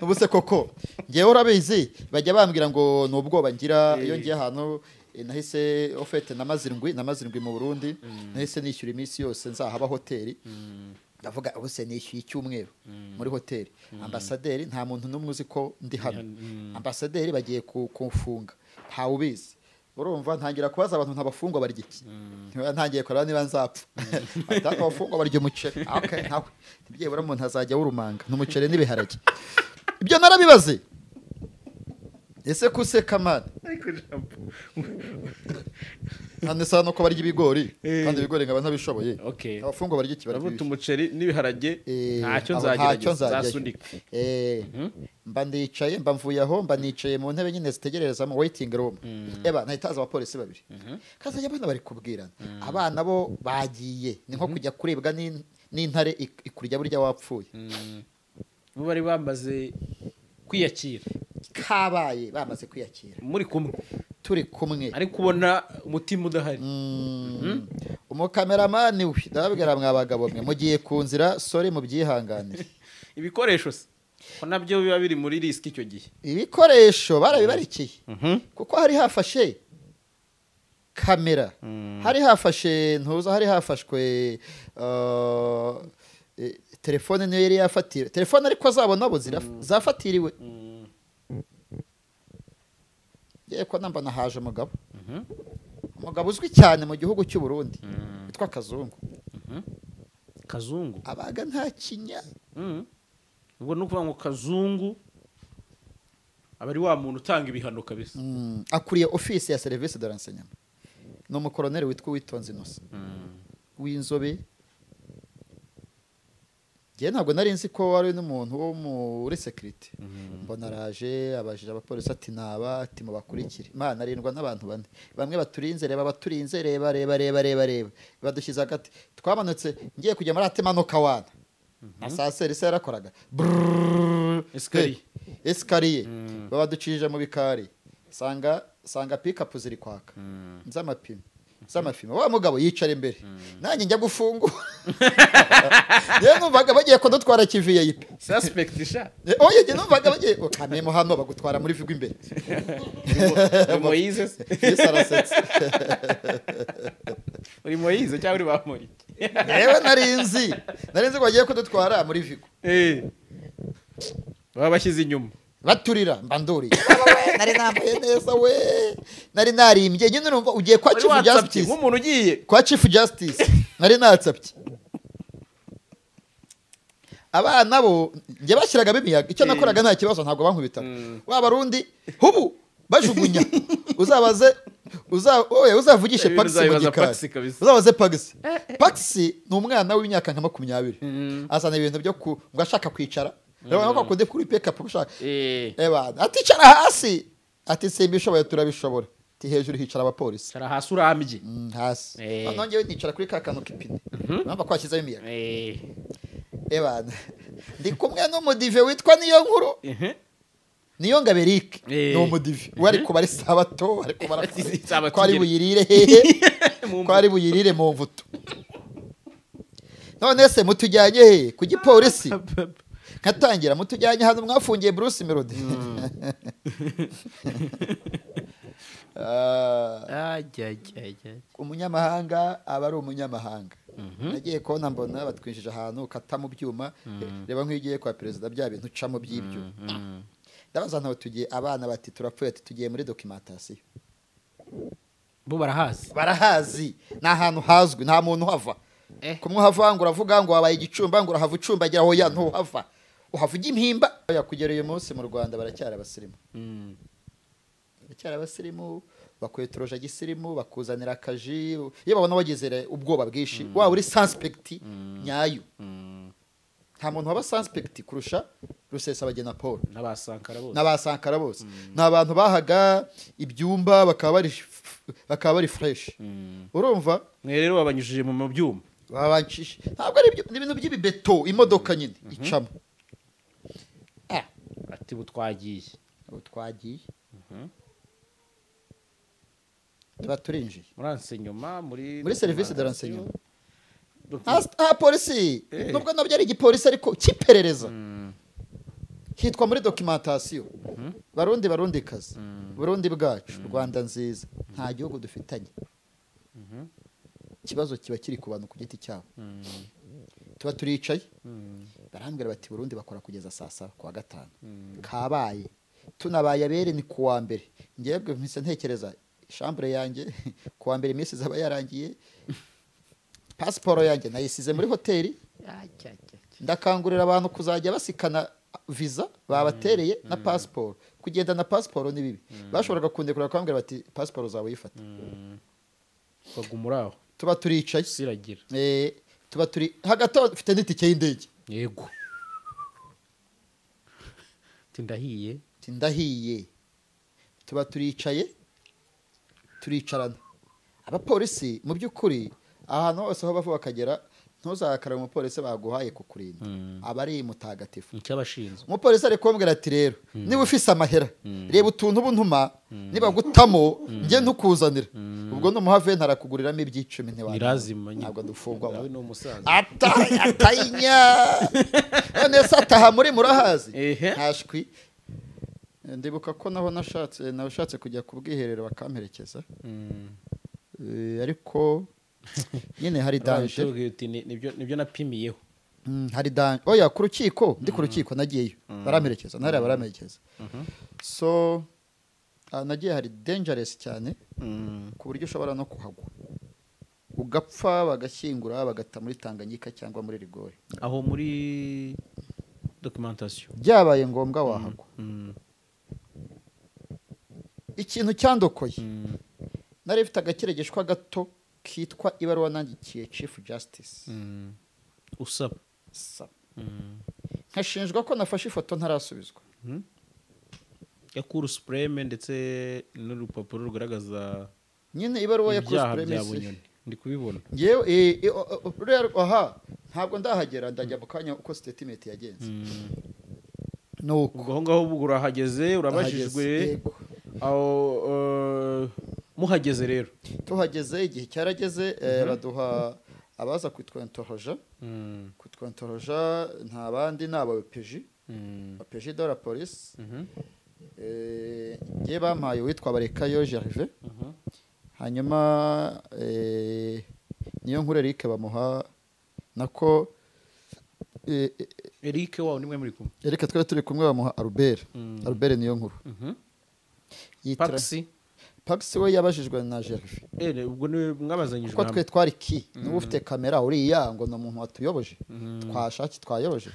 Ubuse koko ngewe urabizi bajya bambwira ngo ni ubwoba ngira iyo ngiye ahantu. Nahise ofete namazirindwi mu Burundi, nahise nishyura iminsi yose nzahaba hoteli. Ndavuga ubuse nishyuye icyumweru muri hoteli. Ambasaderi nta muntu n'umwe uzi ko ndi hano. Ambasaderi bagiye kumfunga, ntawe ubizi. Urumva ntangira kubaza abantu ntabafungwa barya iki, ntangiye kureba niba nzapfa. Ataka abafungwa barya umuceri. Okay, ntawe byibura umuntu azajya wurumanga n'umuceri n'ibiharage. Ibyo narabibaze. Ese kuseka man? Hano sa no ko barya ibigori, kandi ibigori ngaba ntabishoboye. Abafungwa barya iki? Barya umuceri n'ibiharage. Ntacyo nzagerageza, nzasunika. Mba ndicaye, mba mvuye aho, mba nicaye mu ntebe nyine zitegerereza mu waiting room. Eba nahitaza abapolisi babiri. Kazajya abana bari kubwirana. Abana bo bagiye ni nko kujya kurebwa n'intare ikurya burya wapfuye. Bo bari bambaze kwiyakira. Kabaye bamaze kwiyakira. Muri kumwe. Turi kumwe. Ariko ubona umutima udahari. Umukameramani we ndababwira mwa bagabo mwe mugiye ku nzira, sorry mubyihanganire. Ibikoresho se ko nabyo biba biri muri risk icyo gihe. Ibikoresho barabibarikiye. Kuko hari hafashe kamera. Hari hafashe ntuza, hari hafashwe telefone niyo yari yafatiriwe. Telefone ariko zabo nabo zafatiriwe. Yeko namba nahaje umugabo. Umugabo uzwi cyane mu gihugu cy'u Burundi witwa Kazungu. Kazungu abaga nta kinya. Ubwo no kuvuga ngo Kazungu abari wa muntu utanga ibihano kabisa. Akuriye office ya service de renseignement. No umukoroneri witwa Witonze Innocent. W'inzobe. Ngiye ntabwo nari nzi ko ari n'umuntu wo muri security. Mbona araje abajije abapolisi ati naba ati mubakurikire. Imana arindwa n'abantu bane. Bamwe baturinze, reba baturinze, reba reba reba reba reba. Badushyize hagati. Twamanutse ngiye kujya muri atemanuka wana. Asaseri se yarakoraga. Escalier. Escalier. Babaducije mu bikari. Sanga pick up ziri kwaka. Nzamapima. Zamafima. Wa mugabo yicara imbere. Nanjye njya gufungura. Yewe numvaga bagiye kudutwara kiviye yipe. Suspect sha. Oye njye numvaga bagiye kamemo hano bagutwara muri vigo imbere. Moise se. Yesarasetse. Uri Moise cyangwa uri bamuri? Yewe narinzi. Narinzi ko bagiye kudutwara muri vigo. Baba bashyize inyuma. Baturira mbanduriye. Nari nambaye neza we. Nari narimbye nyine urumva ugiye kwa Chief Justice. Nk'umuntu ugiye kwa Chief Justice. Nari natsapye. Abana bo nge bashyiraga bimiyaga. Icyo nakoraga nta kibazo ntabwo bankubitaga. Wa Barundi hubu bajugunya. Uzabaze oya uzavugishe Paxi mu gikari. Uzabaze Paxi. Paxi ni umwana w'imyaka nka 20. Azana ibintu byo ngo ashaka kwicara. Rero ko akunde kuri pick up ushaka. Eba aticara hasi ati simbishoboye turabishobora. Ati hejuru hicara abapolisi. Cara hasi urambye. Hasi. None ngewe nicara kuri kakano kipine. Namba kwashyizeho imiyaga. Eba ndi kumwe n'umudive witwa niyo nkuru. Niyo Ngaberike ni umudive. We ariko bari sabato ariko barakora. Ko ari buyirire hehe. Ko ari buyirire mu mvuto. None se mutujyanye he ku gipolisi? Nkatangira mutujyanye hano mwafungiye Bruce Melody. Umunyamahanga aba ari umunyamahanga. Nagiye kubona mbona batwinjije ahantu kata mu byuma, reba nk'igiye kwa perezida bya bintu uca mu by'ibyo. Ndabaza ntaho tugiye, abana bati turapfuye, ati tugiye muri documentation. Bo barahazi. Barahazi. Ni ahantu hazwi, nta muntu uhava. Kumwe uhava ngo uravuga ngo wabaye igicumba ngo urahava ucumbagira hoya ntuhava. Uhavuga impimba. Kugera uyu munsi mu Rwanda baracyari abasirimu. Baracyari abasirimu, bakwetroje gisirimu, bakuzanira akaji. Iyo babona wagize ubwoba bwinshi, waba uri suspect nyayo. Nta muntu waba suspect kurusha Rusesabagina Paul n'abasankara bose. Ni abantu bahaga ibyumba bakaba bari fresh. Urumva? Mwe rero babanyujije mu byuma. Babancishe. Ntabwo ari ibintu by'ibibeto imodoka nyine icamo. Ati butwagiye. Butwagiye. Tuba turinjiye. Muri enseignement muri service de renseignement. Ah polisi nubwo nabyo ari igipolisi ariko kiperereza. Hitwa muri documentation. Barundi barundi kazi. Burundi bwacu, Rwanda nziza. Nta gihugu dufitanye. Ikibazo kiba kiri ku bantu ku giti cyabo. Tuba turicaye, barambwira bati Burundi bakora kugeza saa 7 kuwa gatanu. Kabaye tunabaye abere ni kuwa mbere. Ngebwe mpise ntekereza chambre yanjye kuwa mbere iminsi zaba yarangiye, pasiporo yanjye nayisize muri hoteli. Ndakangurira abantu kuzajya basikana visa babatereye na pasiporo. Kugenda na pasiporo ni bibi. Bashoboraga kundekura bakambwira bati pasiporo zawe yifata. Bagumura aho. Tuba turicaye siragira. Tuba turi hagati mfite n'itike y'indege. Yego. Tindahiye. Tindahiye. Tuba turicaye turicarana. Abapolisi mu by'ukuri ahantu hose aho bava bakagera ntuzakara umupolisi baguhaye kukurinda. Aba ari mutagatifu. Icyabashinzwe. Umupolisi ari kumbwira ati rero niba ufise amahera reba utuntu buntuma niba gutamo nge ntukuzanira. Ubwo numuhave ntarakuguriramo iby'icumi ntiwa. Nirazima ntabwo dufungwa. Nawe no musaza. Atayinya. None se ataha muri murahazi. Ntashwi. Ndibuka ko naho nashatse kujya ku bwiherero bakamperekeza. Ariko nyine hari danger. Nibyo napimiyeho. Hari danger. Oya ku rukiko, ndi ku rukiko nagiyeyo. Baramperekeza, ntari baramperekeza. So nagiye hari dangerous cyane ku buryo ushobora no kuhagwa. Ugapfa bagashyingura bagata muri Tanganyika cyangwa muri Rigore. Aho muri documentation. Byabaye ngombwa wahagwa. Ikintu cyandokoye. Nari mfite agakiregeshwa gato kitwa ibaruwa nandikiye Chief Justice. Usaba. Nkashinjwa ko nafashe ifoto ntarasubizwa. Ya Cour Supreme ndetse n'urupapuro rugaragaza nyine ibaruwa ya Cour Supreme. Ndi kubibona. Ngewe aha ntabwo ndahagera ndajya mu kanya uko statement yagenze. Nuko ubwo aho ngaho urahageze urabajijwe. Aho muhageze rero tuhageze igihe cyarageze baduha abaza kwitwentoroja. Kwitwentoroja nta bandi naba PJ. PJ de la police. Ngiye bampaye witwa Barekayo Gervais. Hanyuma niyo nkuru Eric bamuha nako Eric wawo nimwe muri kumwe. Eric twari turi kumwe bamuha Albert. Albert niyo nkuru. Paxi Paxi we yabajijwe na Gervais. Ubwo ni mwabazanyijwe hamwe. Kuko twe twari ki niba ufite kamera uriya ngo no muntu watuyoboje. Twashaki twayoboje.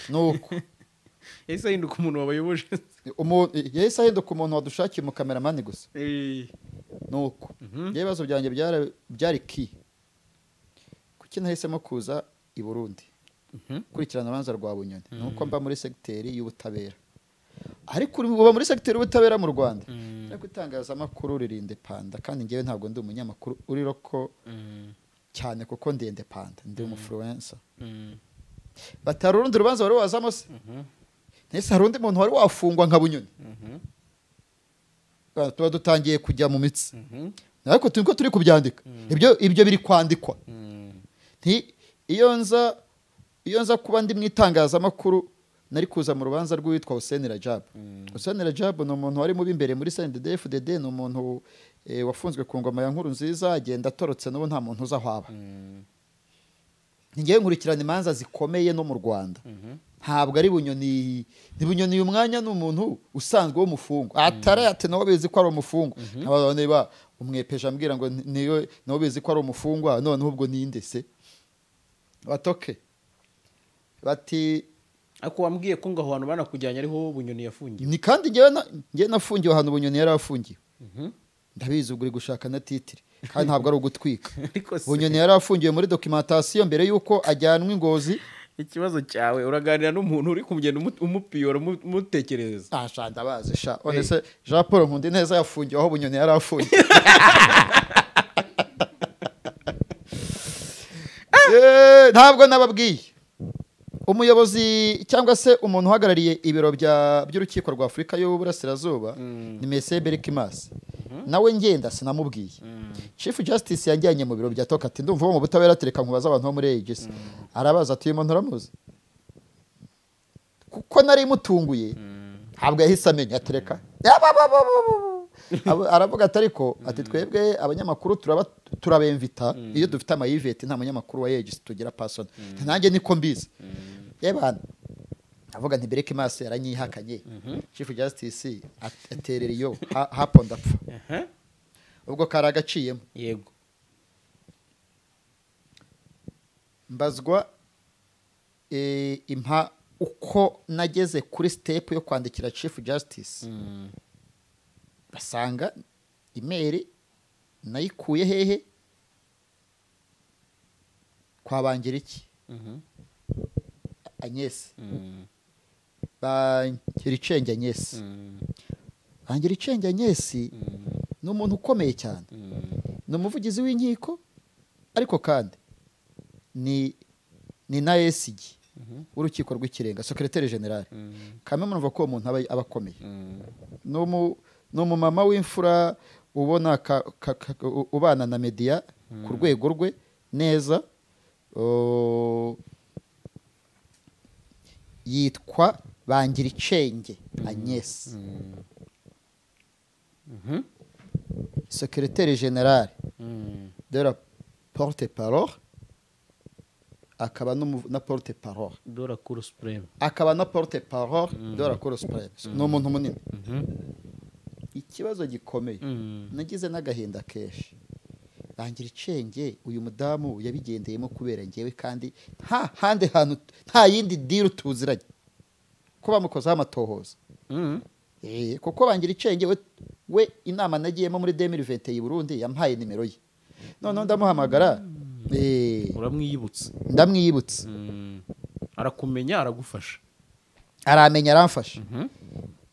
Nuko yahise ahinduka umuntu wabayoboje. Yahise ahinduka umuntu wadushakiye mu kameramani gusa. Nuko ibibazo byanjye byari ki. Kuki nahisemo kuza i Burundi kurikirana urubanza rwa Bunyoni? Nuko mba muri segiteri y'ubutabera. Ariko uba muri segiteri y'ubutabera mu Rwanda. Ariko itangazamakuru ririnde panda kandi ngewe ntabwo ndi umunyamakuru uri roko cyane kuko ndende panda ndi umufluencer. Batari urundi rubanza wari wazamo se? Nese hari undi muntu wari wafungwa nka Bunyoni. Tuba dutangiye kujya mu mitsi. Ariko turiko turi kubyandika. Ibyo biri kwandikwa. Nti iyo nza kuba ndi mu itangazamakuru nari kuza mu rubanza rw'uwitwa Hussein Rajab. Hussein Rajab ni umuntu wari mubi imbere muri CNDD-FDD, ni umuntu wafunzwe ku ngoma ya Nkurunziza agenda atorotse n'ubu nta muntu uza aho aba. Ngiye nkurikirana imanza zikomeye no mu Rwanda. Ntabwo ari Bunyoni, ni Bunyoni uyu mwanya ni umuntu usanzwe w'umufungo. Atari ati nawe bizi ko ari umufungo. Nabone niba umwepeje ambwira ngo niyo nawe bizi ko ari umufungwa none ubwo ninde se? Batoke. Bati ako wambwiye ko ngaho hantu banakujyanye ariho Bunyoni yafungiwe. Ni kandi ngiye nafungiwe ahantu Bunyoni yarafungiwe. Ndabizi ubwo uri gushaka na titire kandi ntabwo ari ugutwika. Bunyoni yarafungiwe muri documentation mbere yuko ajyanwa ingozi. Ikibazo cyawe uraganira n'umuntu uri kumugenda umupiyora umutekereza. Ah ndabazi sha. One se Jean Paul Nkundineza yafungiwe aho Bunyoni yarafungiwe. Ntabwo nababwiye. Umuyobozi cyangwa se umuntu uhagarariye ibiro by'urukiko rwa Afurika y'Uburasirazuba ni Mese Berkimas. Nawe ngenda sinamubwiye. Chief Justice yajyanye mu biro bya Toka ati ndumva mu butabera tereka nkubaza abantu bo muri AGC. Arabaza ati uyu muntu uramuzi? Kuko nari mutunguye ntabwo yahise amenya atereka. Aravuga ati ariko ati twebwe abanyamakuru turabemvita iyo dufite amayiveti, nta munyamakuru wa Yegisi tugira person. Nanjye niko mbizi. Yebana avuga nti Bereke Maso yaranyihakanye. Chief Justice aterera iyo hapo ndapfa. Ubwo karagaciyemo. Yego. Mbazwa impa uko nageze kuri step yo kwandikira Chief Justice. Basanga email nayikuye hehe kwa Bangiriki Agnes. Bangiricenge Agnes. Bangiricenge Agnes ni umuntu ukomeye cyane. Ni umuvugizi w'inkiko ariko kandi ni na SG w'urukiko rw'ikirenga, secrétaire général. Kamwe murumva ko umuntu aba akomeye. Ni umumama w'imfura ubona ubana na media ku rwego rwe neza. Yitwa Bangiricenge Agnes. Secrétaire général de la porte-parole, akaba na porte-parole de la Cour suprême, akaba na porte-parole de la Cour suprême. Ni umuntu munini. Ikibazo gikomeye nagize n'agahinda kenshi. Bangiricenge uyu mudamu yabigendeyemo kubera ngewe, kandi nta handi hantu, nta yindi deal tuziranye ko bamukozaho amatohoza. Kuko Bangiricenge we inama nagiyemo muri 2020 i Burundi yampaye nimero ye. Noneho ndamuhamagara. Uramwiyibutsa. Ndamwiyibutsa. Arakumenya, aragufasha. Aramenya, aramfasha.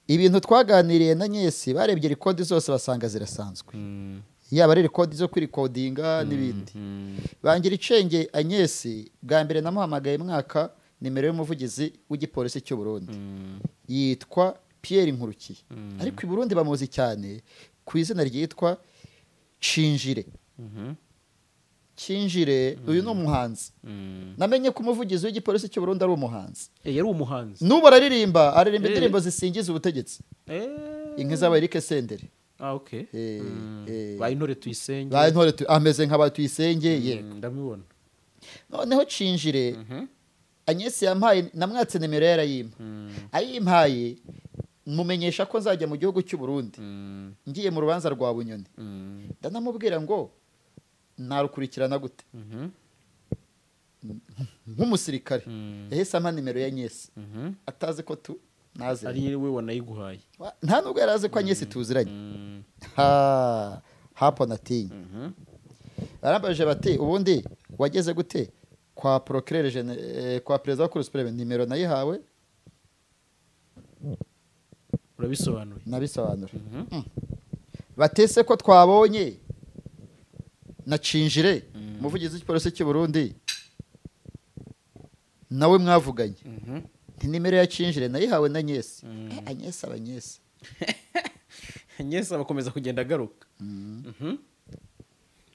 Ibintu twaganiriye na Nyesi barebye record zose basanga zirasanzwe. Yaba ari record zo kwirikodinga n'ibindi. Bangiricenge Agnes bwa mbere namuhamagaye mwaka nimero y'umuvugizi w'igipolisi cy'u Burundi. Yitwa Pierre Nkurukiye. Ariko i Burundi bamuzi cyane ku izina ryitwa Cinjire. Cinjire uyu ni umuhanzi. Namenye ko umuvugizi w'igipolisi cy'u Burundi ari umuhanzi. Yari umuhanzi. Nubu aririmba indirimbo zisingiza ubutegetsi. Inka z'aba Eric Senderi. Okay. Ba Intore Tuyisenge. Ba Intore ameze nka ba Tuyisenge, yego. Ndamubona. Noneho Cinjire Agnes yampaye, namwatse nimero yarayimpa. Ayimpaye mumenyesha ko nzajya mu gihugu cy'u Burundi. Ngiye mu rubanza rwa Bunyoni. Ndanamubwira ngo narukurikirana gute nk'umusirikare. Yahise ampa nimero ya Agnes. Atazi ko tu nazi. Ari we wanayiguhaye. Nta nubwo yarazi ko Agnes tuziranye. Hapo natinye. Barambaje bati ubundi wageze gute kwa procureur kwa président wa Cour suprême? Nimero nayihawe. Urabisobanuye. Nabisobanura. Batese ko twabonye na Cinjire umuvugizi w'igipolisi cy'u Burundi nawe mwavuganye. Nti nimero ya Cinjire nayihawe na Agnes. Agnes aba Agnes. Agnes abakomeza kugenda agaruka.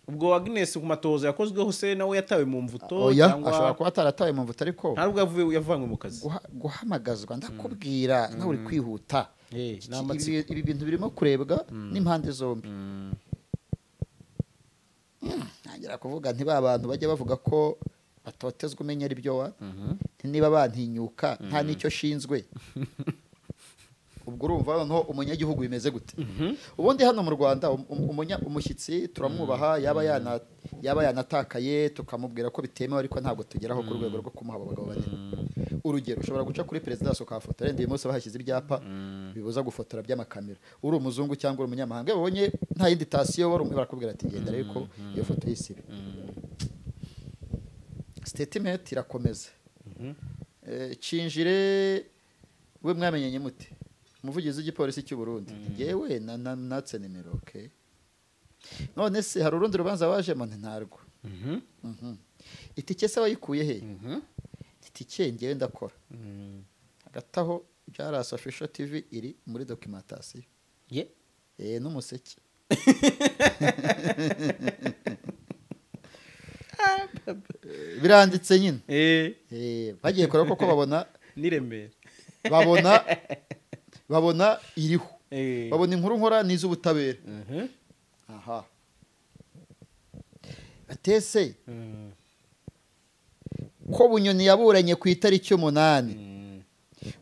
Ubwo Agnes ku matohoza yakozweho se nawe yatawe mu mvuto cyangwa ashobora kuba ataratawe mu mvuto, ariko ntabwo yavuye yavanywe mu kazi. Guhamagazwa ndakubwira nawe uri kwihuta. Ibi bintu birimo kurebwa n'impande zombi. Ntangira kuvuga nti ba bantu bajya bavuga ko batotezwa umenya ari byo wa niba bantinyuka nta nicyo shinzwe. Ubwo urumva noneho umunyagihugu bimeze gute? Ubundi hano mu Rwanda umushyitsi turamwubaha, yaba yanatakaye tukamubwira ko bitemewe, ariko ntabwo tugeraho ku rwego rwo kumuha abagabo banini. Urugero ushobora guca kuri perezidansi ukahafotora, uyu munsi bahashyize ibyapa bibuza gufotora by'amakamera. Uri umuzungu cyangwa uri umunyamahanga babonye nta yindi tasiyo barakubwira ati genda ariko iyo foto yisibe. Statement irakomeza. Cinjire we mwamenyanye mute? Umuvugizi w'igipolisi cy'u Burundi. Ngewe natse nimero, okay. None se hari urundi rubanza wajemo? Ntarwo. Itike se wayikuye he? Itike ngewe ndakora. Hagati aho Jaras Official TV iri muri documentation. Ye? N'umuseke. Biranditse nyine. Bagiye kora koko babona niremera. Babona iriho. Babona inkuru nkora n'iz'ubutabera. Aha. Atese ko Bunyoni yaburanye ku itariki 8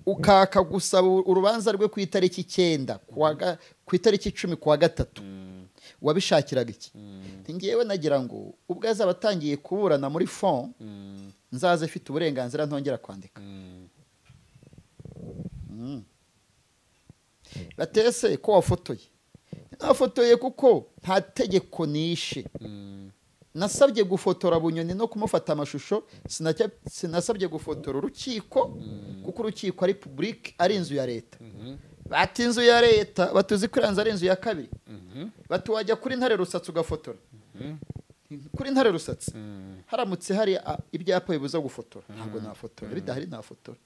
ukaka gusaba urubanza rwe ku itariki 9 ku itariki 10 kwa 3 wabishakiraga iki? Ngewe nagira ngo ubwo azaba atangiye kuburana muri fond nzaze afite uburenganzira ntongera kwandika. Batese ko wafotoye? Nafotoye kuko nta tegeko nishe. Nasabye gufotora Bunyoni no kumufata amashusho, sinasabye gufotora urukiko kuko urukiko ari public, ari inzu ya leta. Bati inzu ya leta batuzi ko iranza ari inzu ya kabiri. Bati wajya kuri Ntare Rusatsi ugafotora. Kuri Ntare Rusatsi haramutse hari ibyapa bibuza gufotora, ntabwo nafotora, bidahari nafotora.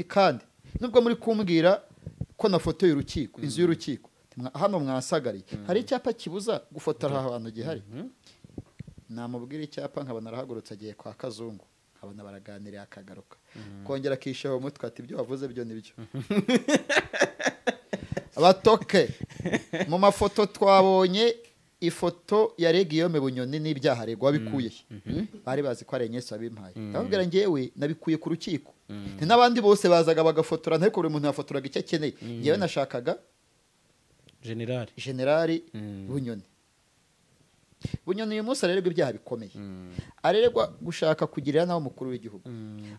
Kandi nubwo muri kumbwira ko nafotoye urukiko, inzu y'urukiko hano mwasagariye hari icyapa kibuza gufotora ahantu gihari. Namubwira icyapa nkabona arahagurutse agiye kwa Kazungu, nkabona baraganiriye akagaruka kongera akishaho umutwe ati ibyo wavuze byo nibyo. Abatoke mu mafoto twabonye ifoto ya Guillaume Bunyoni n'ibyaha aregwa bikuye bari bazi ko ari Agnes wabimpaye. Ndababwira ngewe nabikuye ku rukiko, n'abandi bose bazaga bagafotora, ariko buri muntu yafotoraga icyo akeneye. Ngewe nashakaga General Bunyoni. Bunyoni uyu munsi arererwa ibyaha bikomeye. Arererwa gushaka kugirira nawe umukuru w'igihugu.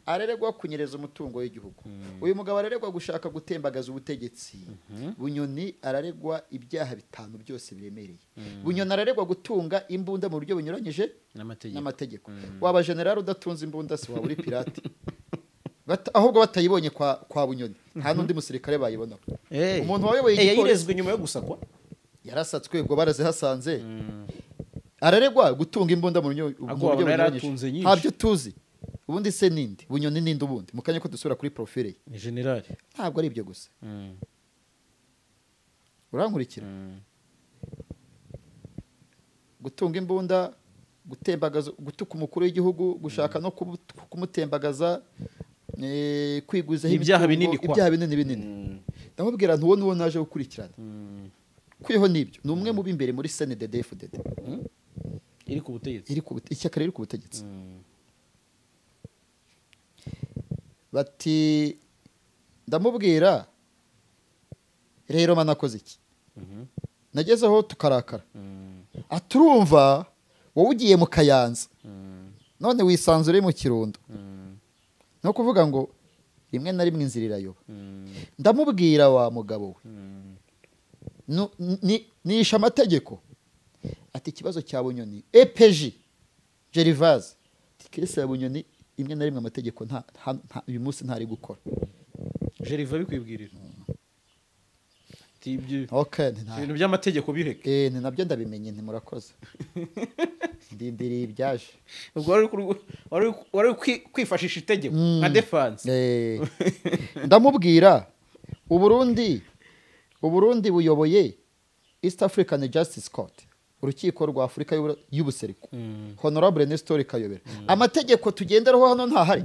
Arererwa kunyereza umutungo w'igihugu. Uyu mugabo arererwa gushaka gutembagaza ubutegetsi. Bunyoni araregwa ibyaha 5 byose biremereye. Bunyoni arererwa gutunga imbunda mu buryo bunyuranyije n'amategeko. Waba general udatunze imbunda se waba uri pirate. Ahubwo batayibonye kwa Bunyoni nta n'undi musirikare bayibona. Umuntu wayoboye igipolisi yayirezwe nyuma yo gusakwa, yarasatswe ubwo barazihasanze. Araregwa gutunga imbunda mu buryo bunyuranyije, ntabyo tuzi. Ubundi se ninde Bunyoni ninde ubundi mukanye ko dusubira kuri profile ye ni general. Ntabwo ari ibyo gusa. Urankurikira? Gutunga imbunda, gutembagaza, gutuka umukuru w'igihugu, gushaka no kumutembagaza, kwiguzaho ibyaha binini, ibyaha binini binini. Ndamubwira nti uwo naje gukurikirana kwiho nibyo ni umwe mu b'imbere muri CNDD-FDD iri ku butegetsi, iri ku ishyaka riri ku butegetsi. Bati ndamubwira rero manakoze iki? Nagezeho tukarakara. Aturumva wowe ugiye mu Kayanza none wisanzure mu Kirundo. No kuvuga ngo rimwe na rimwe inzira irayoba. Ndamubwira wa mugabo we nisha amategeko. Ati ikibazo cya Bunyoni EPG Gervase tikese ya Bunyoni imwe na rimwe amategeko nta uyu munsi ntari gukora. Gervase bikwibwirira ati ibyo okay ibintu by'amategeko bireke. Ni nabyo ndabimenye nti murakoze. Ndindiriye ibyaje. Ubwo wari kwifashisha itegeko nka defense. Ndamubwira Uburundi buyoboye East African Justice Court, urukiko rwa Afrika y'ubusereko. Honorable Nestor Kayobera. Amategeko tugenderaho hano ntahari.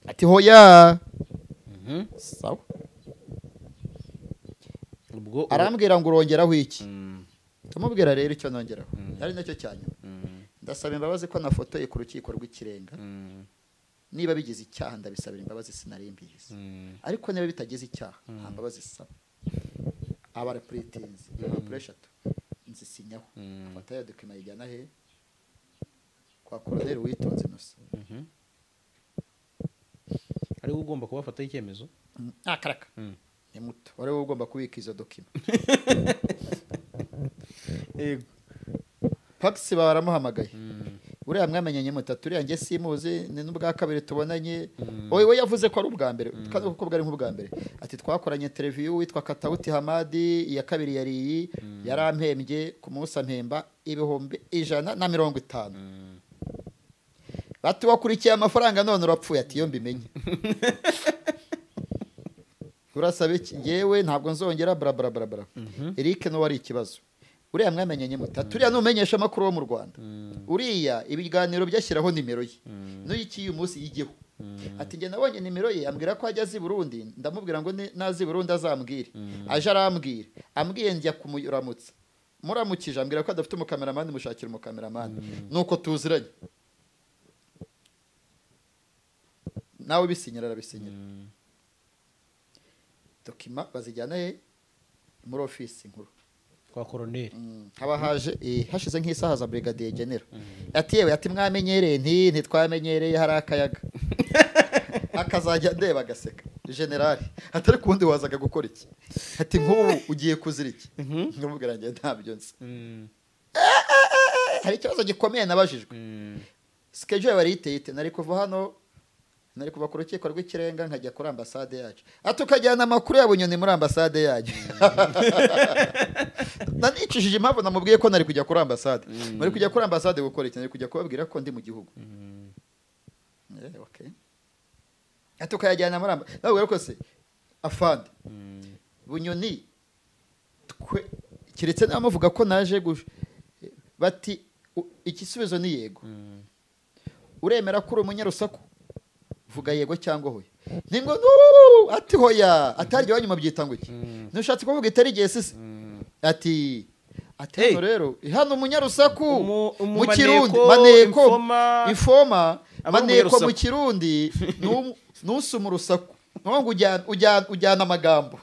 Ati hoya. Sawa. Ubwo arambwira ngo urongeraho iki? Ndamubwira rero icyo nongeraho. Ari nacyo cyanyuma. Ndasaba imbabazi ko nafotoye ku rukiko rw'ikirenga. Niba bigize icyaha ndabisabira imbabazi sinarimbizi. Ariko niba bitagize icyaha nta mbabazi saba. Abara pretense impapuro 3 nzisinyaho. Afata ya document ijyana he kwa Colonel Witonze Innocent. Ari ugomba kubafata icyemezo? Akaraka. Ni muto. Wari ugomba kubika izo document. Yego. Pax baramuhamagaye. Uriya mwamenyanye mutatu, uriya nge simuzi ni n'ubwa kabiri tubonanye. Oye we yavuze ko ari ubwa mbere, kandi kuko bwari nk'ubwa mbere. Ati twakoranye interview witwa Katauti Hamadi, iya kabiri yari iyi, yarampembye ku munsi ampemba 150,000. Bati wakurikiye amafaranga none urapfuye. Ati yo mbimenye. Urasaba iki? Ngewe ntabwo nzongera bra bra bra bra. Eric no wari ikibazo. Uriya mwamenyanye mutatu, uriya numenyesha makuru wo mu Rwanda. Uriya ibiganiro byashyiraho nimero ye. N'iki uyu munsi yigeho. Ati njye nabonye nimero ye ambwira ko ajya azi Burundi, ndamubwira ngo nazi Burundi azambwire. Aje arambwira, ambwiye njya kumuramutsa, muramukije ambwira ko adafite umukameramani, mushakira umukameramani. Nuko tuziranye. Nawe bisinyira arabisinyira. Dokima bazijyana he muri ofisi nkuru kwa koroneri. Haba haje hashize nk'isaha za brigadier general. Ati yewe, ati mwamenyereye, nti ntitwamenyereye hari akayaga. Akazajya ndeba agaseka. General atari kundi wazaga gukora iki? Ati nk'ubu ugiye kuzira iki? Nkamubwira ngiye ntabyo nzi. Hari ikibazo gikomeye nabajijwe. Schedule bari iteye, nari kuva hano, nari kuva ku rukiko rw'ikirenga nkajya kuri ambasade yacu. Ati ukajyana amakuru ya Bunyoni muri ambasade yacu. Nanicishije impamvu namubwiye ko nari kujya kuri ambasade. Nari kujya kuri ambasade gukora iki? Nari kujya kubabwira ko ndi mu gihugu. Okay. Ati ukajyana muri ambasade. Nabwo ko se afande Bunyoni twe kiretse namuvuga ko naje bati igisubizo ni yego. Uremera ko uri umunyarusaku? Vuga yego cyangwa hoya. Ningo no ati hoya, ataryo wanyuma byita ngo iki? Nushatse kuvuga itari gihe sisi. Ati hano rero hano umunyarusaku mu Kirundi maneko infoma maneko mu Kirundi nusuma urusaku. Ngo ujyana amagambo.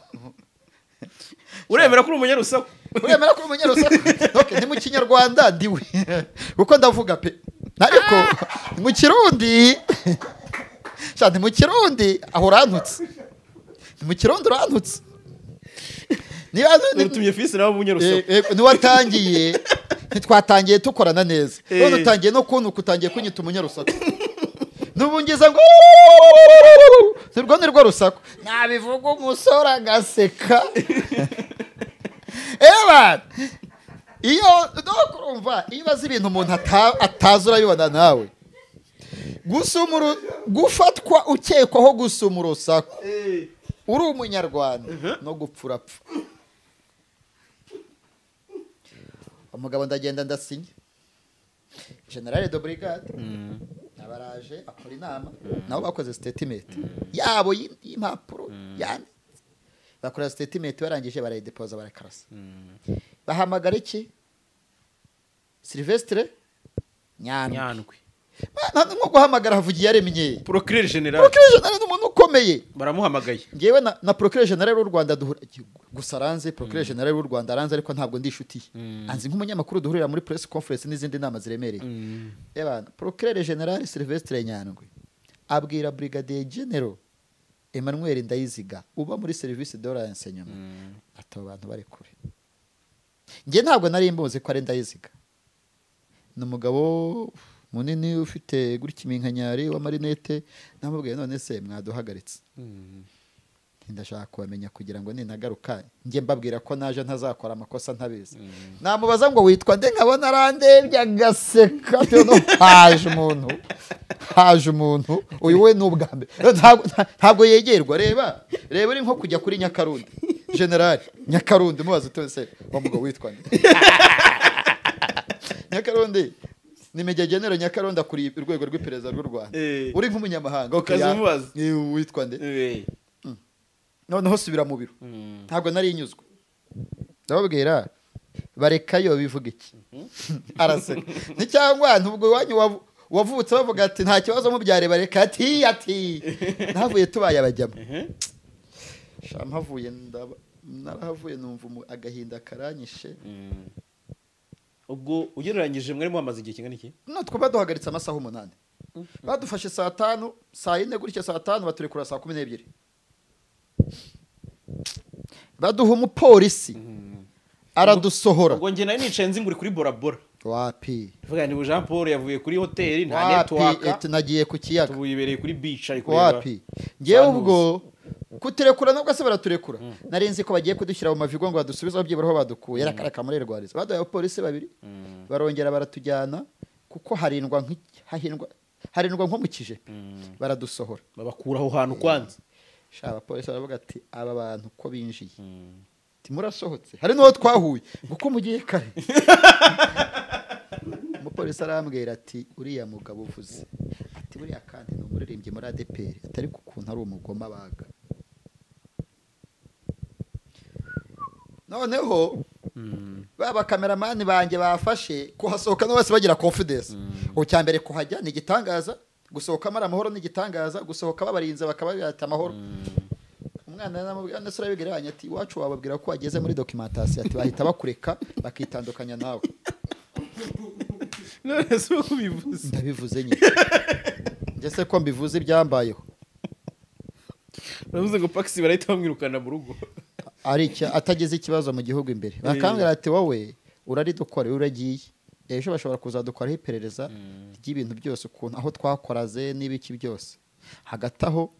Uremera ko uri umunyarusaku? Uremera ko uri umunyarusaku? Okay, ni mu Kinyarwanda ndiwe. Kuko ndavuga pe. Ariko mu Kirundi Shadi mu Kirundi aho urantutse. Mu Kirundi urantutse. Niba utumye fisi nawe umunyarusaku. Ni watangiye ntitwatangiye tukorana neza. None utangiye no kuntu kutangiye kunyita umunyarusaku. Nubungiza ngo nirwo nirwo rusaku. Nabivuga umusora agaseka. Eba iyo dokurumva iyo bazi ibintu umuntu atazi urabibona nawe. Gusumuru gufatwa ukekwaho gusuma urusaku uri umunyarwanda no gupfurapfa. Umugabo ndagenda ndasinya. General de brigade abaraje akora inama nabo bakoze statement yabo y'impapuro yani bakora statement barangije barayidepoza barakarasa. Bahamagara iki? Sylvestre Nyandwi. Nko guhamagara havugiye yaremye. Procureur general. Procureur general ni umuntu ukomeye. Baramuhamagaye. Ngewe na procureur general w'u Rwanda duhura gusa aranze procureur general w'u Rwanda aranze ariko ntabwo ndishutiye. Anzi nk'umunyamakuru duhurira muri press conference n'izindi nama ziremereye. Ebana procureur general Sylvestre Nyandwi abwira brigadier general Emmanuel Ndayiziga uba muri service de renseignement ati abantu bari kure. Nge ntabwo nari mbuze ko ari Ndayiziga. Ni umugabo munini ufite gutya iminkanyari wa marinete, namubwiye none se mwaduhagaritse. Ndashaka kubamenya kugira ngo ninagaruka njye mbabwira ko naje ntazakora amakosa ntabizi. Namubaza ngo witwa nde nkabona arandebye agaseka no haje umuntu. Haje umuntu uyu we n'ubwa mbere ntabwo yegerwa. Reba reba uri nko kujya kuri Nyakarundi General Nyakarundi mubaza utose wa mugabo witwa nde. Nyakarundi ni Major General Nyakarundi akuriye urwego rw'iperereza rw'u Rwanda. Uri nk'umunyamahanga ukazimubaza witwa nde? Noneho subira mu biro. Ntabwo nari inyuzwe. Ndababwira barekayo bivuga iki? Araseka. Ni cyangwa ntubwo iwanyu wavutse bavuga ati nta kibazo mubyare bareka ati ati navuye tubaye abajyamo. Sha mpavuye narahavuye numva agahinda karanyishe. Ubwo ugereranyije mwari muhamaze igihe kingana iki? No twaba duhagaritse amasaha 8. Badufashe saa 5, saa 4 gutya saa 5 baturekura saa 12. Baduha umupolisi aradusohora. Ubwo nge nari nicaye nzi nguri kuri Bora Bora. Wapi? Vuga ni Jean Paul yavuye kuri hoteli nta network. Wapi? Nagiye ku kiyaga. Tubuyibereye kuri beach ari kureba. Wapi? Ngewe ubwo kuturekura nubwo se baraturekura. Nari nzi ko bagiye kudushyira mu mavigo ngo badusubize byibura aho badukuye. Yarakaraka muri rwariza. Baduhaye abapolisi babiri barongera baratujyana kuko harindwa harindwa nko mu kijepe. Baradusohora. Babakura aho hantu kwanza. Sha abapolisi baravuga ati aba bantu ko binjiye. Timurasohotse. Hari n'uwo twahuye ngo mugiye kare. Umupolisi arambwira ati uriya mugabo uvuze Ati buriya kandi ni umuririmbyi muri ADPR, atari kukuntu ari umugoma baga. Noneho baba kameramani banjye bafashe kuhasohoka no bose bagira confidence. Ucyambere kuhajya ni igitangaza, gusohoka mara amahoro ni igitangaza, gusohoka babarinze bakababata amahoro. Umwana namubwira ndetse urabigiranye ati iwacu wababwira ko wageze muri documentation, ati bahita bakureka bakitandukanya nawe. None se ubivuze? Ndabivuze nyine. Ndetse ko mbivuze ibyambayeho. Uravuze ngo Paxi barahita bamwirukana mu rugo. Ari atageze ikibazo mu gihugu imbere. Bakambwira ati wowe uraridukora uragiye. Ejo bashobora kuzadukoraho iperereza ry'ibintu byose ukuntu aho twakoraze n'ibiki byose. Hagati aho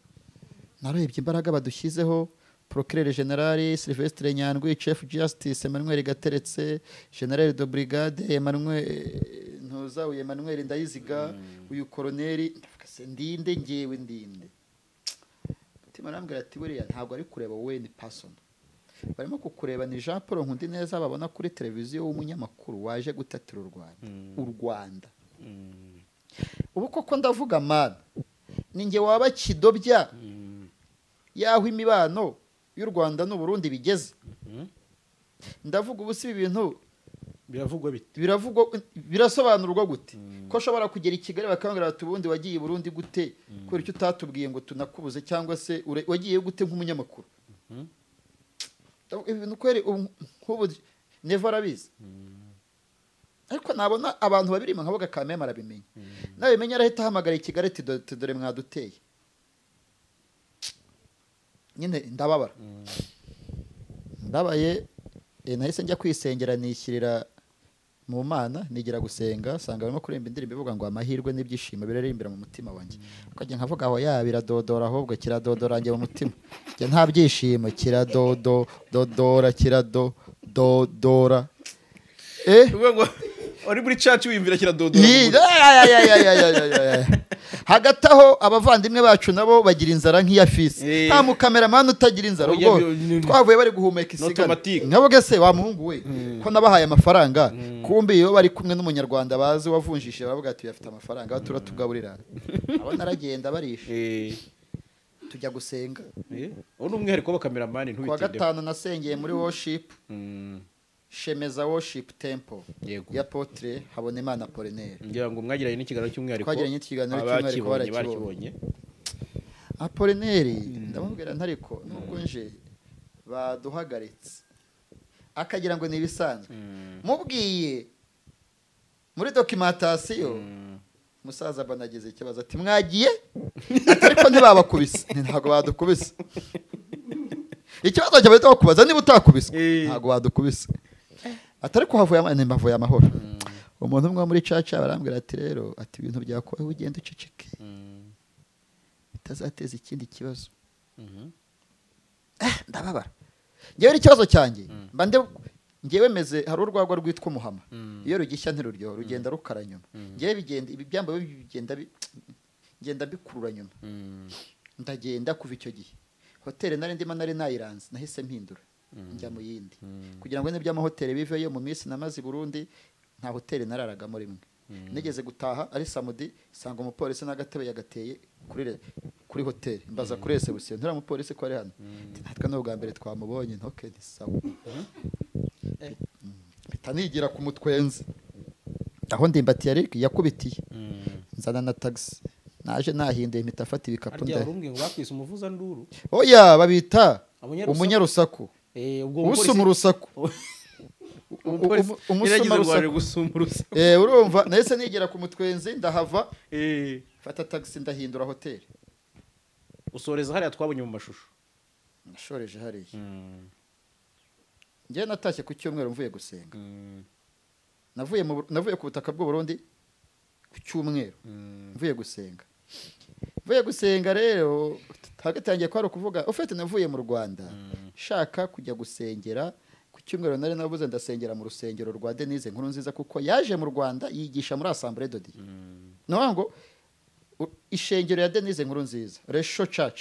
narebye imbaraga badushyizeho, Procureur General Sylvestre Nyandwi, Chief Justice Emmanuel Gateretse, General de Brigade Emmanuel Ntuza, Emmanuel Ndayiziga, uyu colonel ndavuga ndinde ngewe ndinde. Mutima arambwira ati buriya ntabwo ari kureba wowe ni person. Barimo kukureba ni Jean Paul Nkundineza babona kuri televiziyo w'umunyamakuru waje gutatira u Rwanda. U Rwanda. Ubu koko ndavuga man, ni nge waba kidobya yaho imibano y'u Rwanda n'u Burundi bigeze. Ndavuga ubu si ibintu biravugwa bite? Biravugwa birasobanurwa gute? Ko shobora kugera i Kigali bakambwira bati ubundi wagiye i Burundi gute? Kubera icyo utatubwiye ngo tunakubuze cyangwa se wagiye gute nk'umunyamakuru? Ibintu kweri nkubu Neva arabizi. Ariko nabona abantu babiri nkavuga Kameme arabimenya. Nabimenya arahita ahamagara i Kigali ati dore mwaduteye. Nyine ndababara. Ndabaye nahise njya kwisengera nishyirira mu Mana, nigira gusenga sanga barimo kuremba indirimbo ivuga ngo amahirwe n'ibyishimo biraririmbira mu mutima wanjye. Akajya nkavuga aho ya biradodora ahubwo kiradodora njye mu mutima. Njye nta byishimo kiradododora kiradodora. Ngo uri muri church wiyumvira kiradodora. Hagati aho abavandimwe bacu nabo bagira inzara nk'iya fisi. Nta mukameramani utagira inzara ubwo twavuye bari guhumeka isigana. Nkavuga se wa muhungu we ko nabahaye amafaranga, kumbi iyo bari kumwe n'umunyarwanda bazi wavunjishije baravuga ati yafite amafaranga batura tugaburira. Abo naragenda barisha. Tujya gusenga. Uwo ni umwihariko w'abakameramani ntubitinde. Kuwa gatanu nasengeye muri worship. Shemeza Worship Temple ya Apotre Habonimana Apollinaire. Ngira ngo mwagiranye n'ikiganiro cy'umwihariko. Twagiranye ikiganiro cy'umwihariko barakibonye. Apollinaire ndamubwira ntariko nubwo nje baduhagaritse akagira ngo ni ibisanzwe. Mubwiye muri documentation musaza banageze ikibazo ati mwagiye ariko ntibabakubise. Ntabwo badukubise. Ikibazo cyabahita bakubaza niba utakubise. Ntabwo badukubise. Atari ko havuye amahoro amahoro. Umuntu umwe muri church barambwira ati rero ati ibintu byakowe ugenda uceceke. Bitazateza ikindi kibazo. Ndababara. Ngewe ikibazo cyanjye mba nde ngewe meze hari urwagwa rwitwa umuhama. Iyo rugishya ntiruryo rugenda rukara nyuma. Ngewe bigenda ibi byambo bigenda ngenda bikurura nyuma. Ndagenda kuva icyo gihe. Hoteli nari ndimo nari nayiranze nahise mpindura njya mu yindi kugira ngo n'iby'amahoteli biveyo. Mu minsi namaze i Burundi nta hoteli nararagamo rimwe. Nigeze gutaha ari samedi sanga umupolisi n'agatebe yagateye kuri hoteli, mbaza kuri reception ntira umupolisi ko ari hano. Natwe n'ubwa mbere twamubonye ntoke ni sawa. Mpita nigira ku mutwenzi aho ndimbati yari yakubitiye nzana na taxi. Naje nahinduye mpita afata ibikapu ndari. Arya ngo bakwise umuvuza nduru. Oya babita umunyarusaku. Usuma urusaku. Umusuma urusaku. Urumva nahise nigera ku mutwenzi ndahava. Fata taxi ndahindura hoteli. Usoreza hariya twabonye mu mashusho. Nashoreje hariya. Njye natashye ku cyumweru mvuye gusenga. Navuye ku butaka bw'u Burundi ku cyumweru mvuye gusenga. Mvuye gusenga rero hagatangiye kwari kuvuga ufite navuye mu Rwanda shaka kujya gusengera ku cyumweru nari navuze ndasengera mu rusengero rwa Denise Nkurunziza kuko yaje mu Rwanda yigisha muri Assemblée de Dieu. No ngo ishengero ya Denise Nkurunziza Resho Church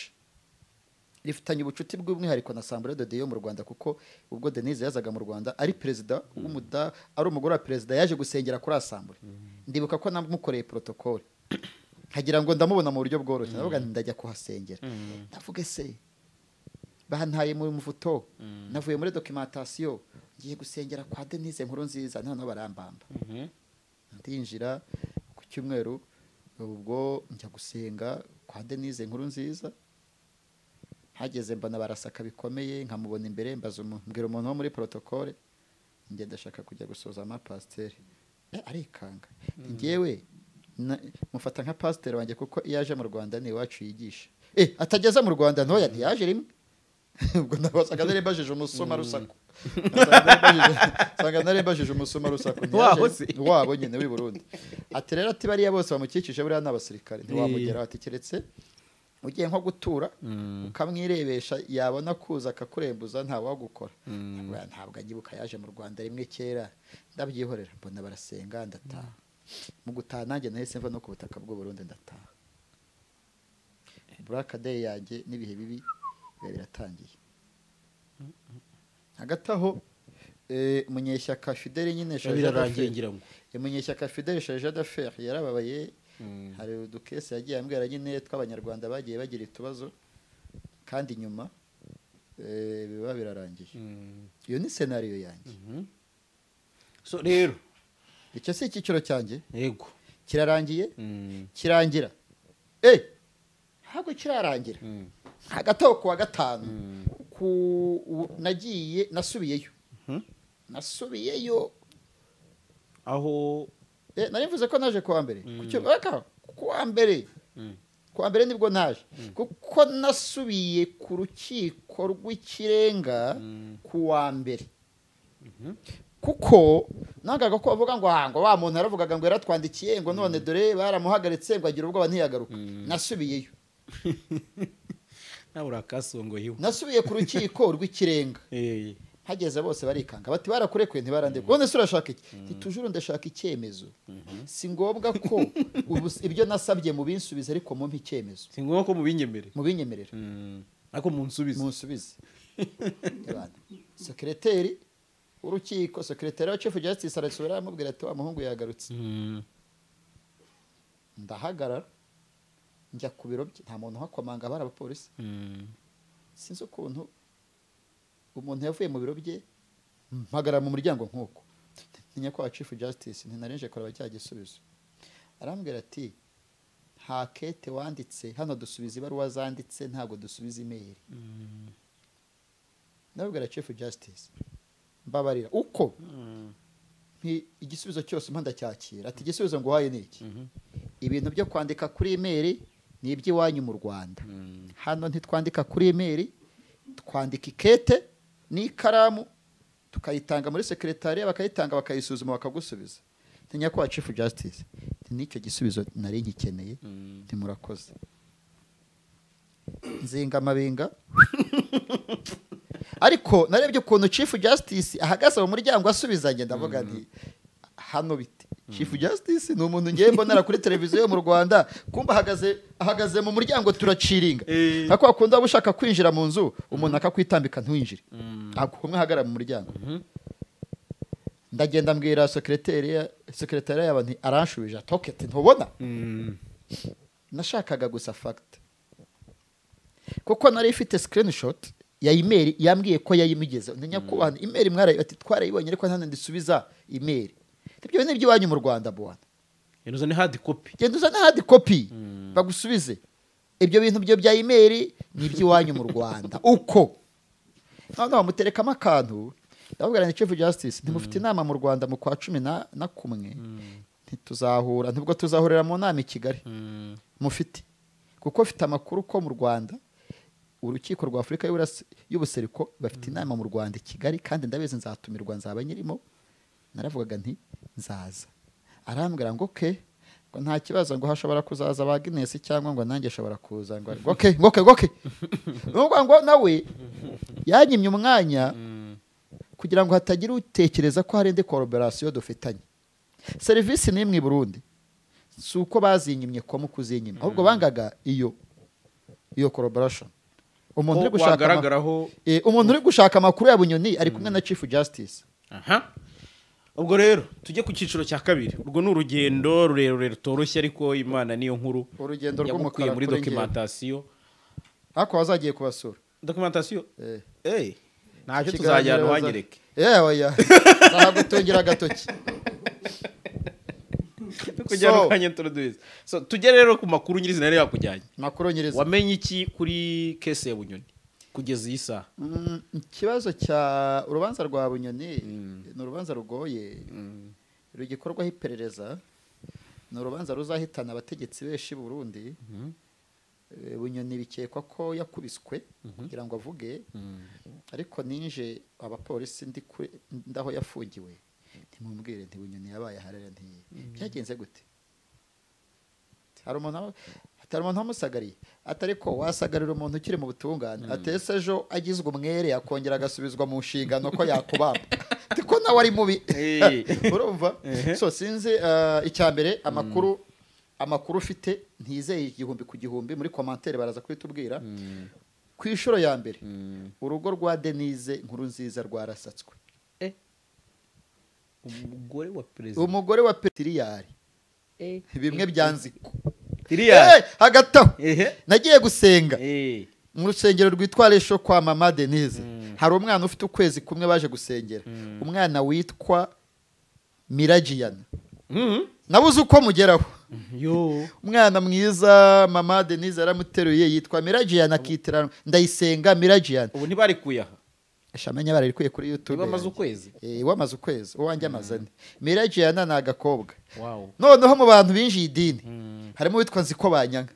rifitanye ubucuti bw'umwihariko na Assemblée de Dieu mu Rwanda kuko ubwo Denise yazaga mu Rwanda ari president w'umuda ari umugore wa president yaje gusengera kuri Assemblée. Ndibuka ko namukoreye protocole. Nkagira ngo ndamubona mu buryo bworoshye, ndavuga nti ndajya kuhasengera. Ndavuga se bantaye mu muvuto, navuye muri documentation, ngiye gusengera kwa Denise Nkurunziza, noneho barambamba. Ndinjira ku cyumweru, ubwo njya gusenga kwa Denise Nkurunziza. Hageze mbona barasaka bikomeye, nkamubona imbere, mbaza mbwira umuntu wo muri protocole, njye ndashaka kujya gusoza ama pasteur. Arikanga. Njyewe mufata nka pasteur wanjye kuko iyo aje mu Rwanda ni iwacu yigisha. Atageze mu Rwanda ntoya ntiyaje rimwe. Ubwo nabasaga narembajije umusoma rusaku. Sanga narembajije umusoma rusaku ntiyaje wabo nyine w'i Burundi. Ati rero ati bariya bose bamukikije buriya n'abasirikare ntiwamugera, ati keretse ugiye nko gutura ukamwirebesha yabona kuza akakurembuza nta wagukora. Ntabwo anyibuka yaje mu Rwanda rimwe kera, ndabyihorera mbona barasenga ndataha. Mu gutaha nanjye nahise mva no ku butaka bw'u Burundi ndataha. Black Day yanjye n'ibihe bibi biratangiye. Hagati aho Munyeshyaka Fidele nyine Munyeshyaka Fidele chargé d'affaires yarababaye. Hari udukese yagiye ambwira nyine tw'abanyarwanda bagiye bagira itubazo kandi nyuma biba birarangiye. Iyo ni scenario yanjye. So rero icyo si icyiciro cyanjye. Yego kirarangiye. Kirangira ntabwo kirarangira. Hagati aho kuwa gatanu nagiye nasubiyeyo. Nasubiyeyo aho narivuze ko naje kuwa mbere. Kuwa mbere. Kuwa mbere nibwo naje. Kuko nasubiye ku rukiko rw'ikirenga kuwa mbere. Kuko nangaga ko bavuga ngo ngo wa muntu yaravugaga ngo yaratwandikiye ngo none dore baramuhagaritse ngo agira ubwoba ntiyagaruka. Nasubiyeyo. Nawe urakasongoye. Nasubiye ku rukiko rw'ikirenga. Hageze bose barikanga bati barakurekuye ntibarandekwa. None se urashaka iki? Nti tujuru ndashaka icyemezo. Si ngombwa ko ibyo nasabye mu binsubize ariko mumpe icyemezo. Si ngombwa ko mubinyemerera. Mubinyemerera. Ariko munsubize. Munsubize. Sekreteri urukiko, sekreteri wa Chief Justice arasubira amubwira ati wa muhungu yagarutse. Ndahagarara njya ku biro bye, nta muntu hakomanga, bari abapolisi. Sinzi ukuntu umuntu yavuye mu biro bye mpagara mu muryango nkuko ntinya kwa Chief Justice ntinarenje kuraba cya gisubizo. Arambwira ati nta kete wanditse hano, dusubiza ibaruwa zanditse ntabwo dusubiza email. Nabwira Chief Justice mbabarira uko igisubizo cyose mpa ndacyakira. Ati igisubizo nguhaye ni iki? Ibintu byo kwandika kuri email ni iby'iwanyu mu Rwanda. Hano ntitwandika kuri email, twandika ikete n'ikaramu tukayitanga muri secretariat, bakayitanga bakayisuzuma bakagusubiza. Ntinya kwa Chief Justice nicyo gisubizo nari nkikeneye, ntimurakoze. Nzinga amabinga. Ariko narebye ukuntu Chief Justice ahagaze mu muryango asubizanye, ndavuga nti hano bite? Chief Justice ni umuntu ngiye mbonera kuri televiziyo mu Rwanda, kumba ahagaze mu muryango turaciringa. Nka akunda ushaka kwinjira mu nzu umuntu akakwitambika ntiwinjire. Akumwe ahagara mu muryango. Ndagenda mbwira secretary y'abantu aranshubije atokete ntubona. Nashakaga gusa fact. Kuko nari ifite screenshot ya email yambwiye ko yayimugeze. Nyakubaha email mwarayi ati twarayibonye ariko nta ndisubiza email. Ibyo ni iby'iwanyu mu Rwanda bwana. Genda uzane hard copy. Genda uzane hard copy bagusubize. Ibyo bintu byo bya email ni iby'iwanyu mu Rwanda. Uko none bamuterekamo akantu, ndababwira ni Chief Justice ntimufite inama mu Rwanda mu kwa 11 ntituzahura, ntibwo tuzahurira mu nama i Kigali. Mufite kuko mfite amakuru ko mu Rwanda urukiko rwa Afurika y'ubuseriko bafite inama mu Rwanda i Kigali, kandi ndabizi nzatumirwa nzaba nyirimo. Naravugaga nti nzaza. Arambwira ngo okay, ngo nta kibazo, ngo hashobora kuzaza ba Guinness cyangwa ngo nanjye ashobora kuza, ngo okay okay okay. Nubwo ngo nawe yanyimye umwanya kugira ngo hatagira utekereza ko hari indi collaboration dufitanye. Service nimwe i Burundi si uko bazinyimye ko mukuzinyima, ahubwo bangaga iyo collaboration. Umuntu uri gushaka amakuru ya Bunyoni ari kumwe na Chief Justice. Aha. Ubwo rero tujye ku cyiciro cya kabiri. Urwo ni urugendo rurerure rutoroshye, ariko Imana niyo nkuru. Urugendo yagukuye rw'umukara muri kuri njyewe. documentation. Ariko wazagiye kubasura. Documentation? Eh. Ntacyo, Ikiganiro tuzajyana uhanyereke. Oya, nzagutungira agatoki. Kujyana So. ukanyintroduce. So tujye rero ku makuru nyirizina yari yakujyanye. Makuru nyirizina. Wamenye iki kuri case ya Bunyoni kugeza iyi saha? Ikibazo cya urubanza rwa Bunyoni ni urubanza rugoye, rugikorwaho iperereza, ni urubanza ruzahitana abategetsi benshi b'u Burundi. Bunyoni bikekwa ko yakubiswe kugira ngo avuge, ariko ninje abapolisi ndi ndaho yafungiwe, ntimumbwire nti Bunyoni yabaye aharera, nti byagenze gute? Hari umuntu wamusagariye, atari ko wasagarira umuntu ukiri mu butungane, atese ejo agizwe umwere akongera agasubizwa mu nshingano ko yakubamba, ko nawe ari mubi. Urumva? So sinzi, icya mbere amakuru ufite ntizeye 1000 ku 1000, muri commentaire baraza kubitubwira. Ku inshuro ya mbere urugo rwa Denise Nkurunziza rwarasatswe. Umugore wa perezida, umugore wa Petiriyari, bimwe byanziko Tiriyari. Hagati aho nagiye gusenga mu rusengero rwitwa Resho kwa mama Denise. Hari umwana ufite ukwezi kumwe baje gusengera, umwana witwa Miragiyana. Nabuze uko mugeraho. Umwana mwiza, mama Denise yaramuteruye, yitwa Miragiyana, akitira Ndayisenga Miragiyana. Ubu ntibarikuye aha. Shamenya bararikuye kuri YouTube. Wamaze ukwezi. Wamaze ukwezi, uwanjye amaze ane. Miragiyana ni agakobwa. Wow. Noneho mu bantu binjiye idini harimo witwa Nziko Banyanga.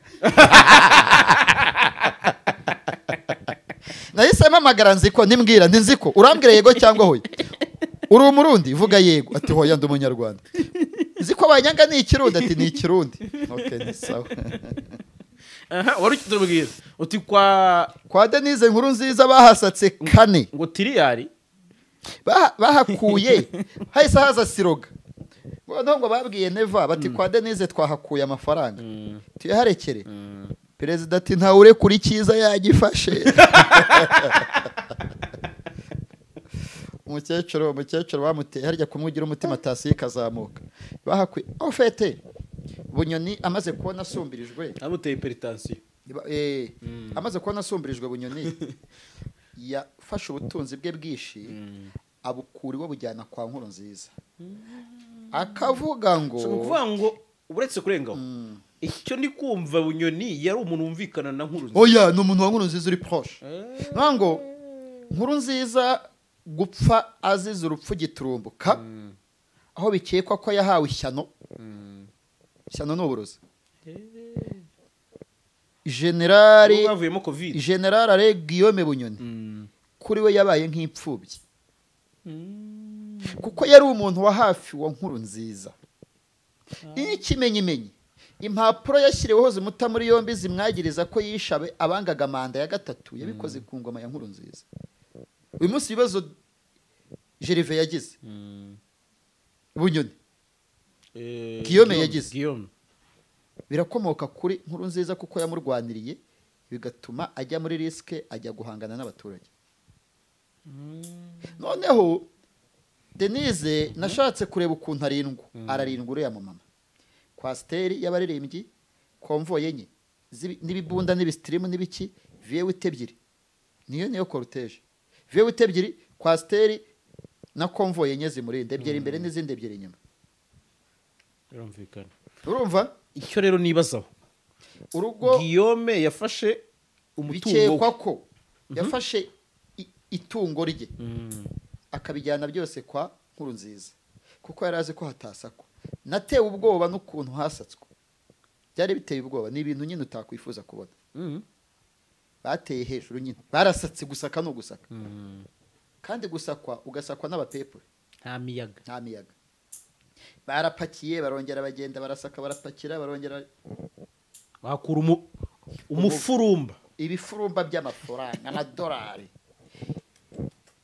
Nahise mpamagara Nziko, nimbwira nti Nziko urambwira yego cyangwa hoya? Uri umurundi? Vuga yego. Ati hoya ndi umunyarwanda. Nziko Banyanga ni ikirundi? Ati ni ikirundi. Okay, ni sawa. Aha, wari ukitubwira uti kwa Denise Nkurunziza bahasatse kane. Ngo tiriyari bahakuye hahise haza siroga. Noneho ngo babwiye Neva bati kwa Denise twahakuye amafaranga tuyaharekere. Perezida ati ntawe urekura icyiza yagifashe. Umukecuru bamuteye harya kumwigira umutima tasi ikazamuka. Bahakuye ofete Bunyoni amaze kubona asumbirijwe, amuteye hypertension. Amaze kubona asumbirijwe, Bunyoni yafashe ubutunzi bwe bwishi abukura iwe bujyana kwa Nkurunziza. Akavuga ngo so kuvuga ngo uretse kurengaho icyo ndi kumva, Bunyoni yari umuntu wumvikana na Nkurunziza. Oya, ni umuntu wa Nkurunziza uri proche. Ngo Nkurunziza gupfa azize urupfu giturumbuka, aho bikekwa ko yahawe ishyano. Ishyano ni uburozi. General Alain Guillaume Bunyoni kuri we yabaye nk'imfubyi, kuko yari umuntu wa hafi wa Nkurunziza. Ikimenyimenyi impapuro yashyiriweho zimuta muri yombi zimwagiriza ko yishabe abangaga manda ya gatatu, yabikoze ku ngoma ya Nkurunziza. Uyu munsi ibibazo Gervais yagize, Bunyoni Guillaume yagize, birakomoka kuri Nkurunziza kuko yamurwaniriye, bigatuma ajya muri riske, ajya guhangana n'abaturage. Noneho Denise nashatse kureba ukuntu arindwa, ararindwa uriya mama. Kwasteri y'abaririmbyi, konvoye enye n'ibibunda n'ibistirimu n'ibiki, V8 ebyiri. Niyo cortege. V8 ebyiri, kwasteri na konvoye enye zimurinde, ebyiri imbere n'izindi ebyiri inyuma. Birumvikana. Urumva? Icyo rero nibazaho, urugo Guillaume yafashe umutungo, bikekwa ko yafashe itungo rye akabijyana byose kwa Nkurunziza, kuko yari azi ko hatasakwa. Natewe ubwoba n'ukuntu hasatswe, byari biteye ubwoba, ni ibintu nyine utakwifuza kubona. Bateye hejuru nyine, barasatse, gusaka no gusaka. Kandi gusakwa ugasakwa n'abapepure, nta miyaga. Barapakiye barongera bagenda barasaka, barapakira barongera bakura umufurumba, ibifurumba by'amafaranga amadolari.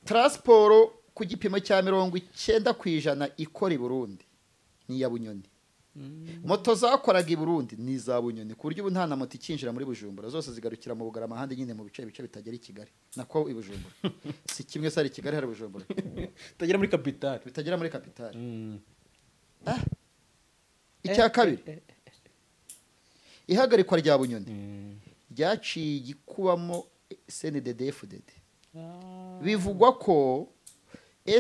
Transport ku gipimo cya 90% ikora i Burundi ni ya Bunyoni. Moto zakoraga i Burundi ni za Bunyoni, ku buryo ubu nta na moto ikinjira muri Bujumbura, zose zigarukira mu Bugarama, ahandi nyine mu bice bitagera i Kigali, nako i Bujumbura si kimwe, sari Kigali hari Bujumbura bitagera muri capitale, bitagera muri capitale. Icya kabiri, ihagarikwa rya Bunyoni ryaciye igikubamo CNDD-FDD. Bivugwa ko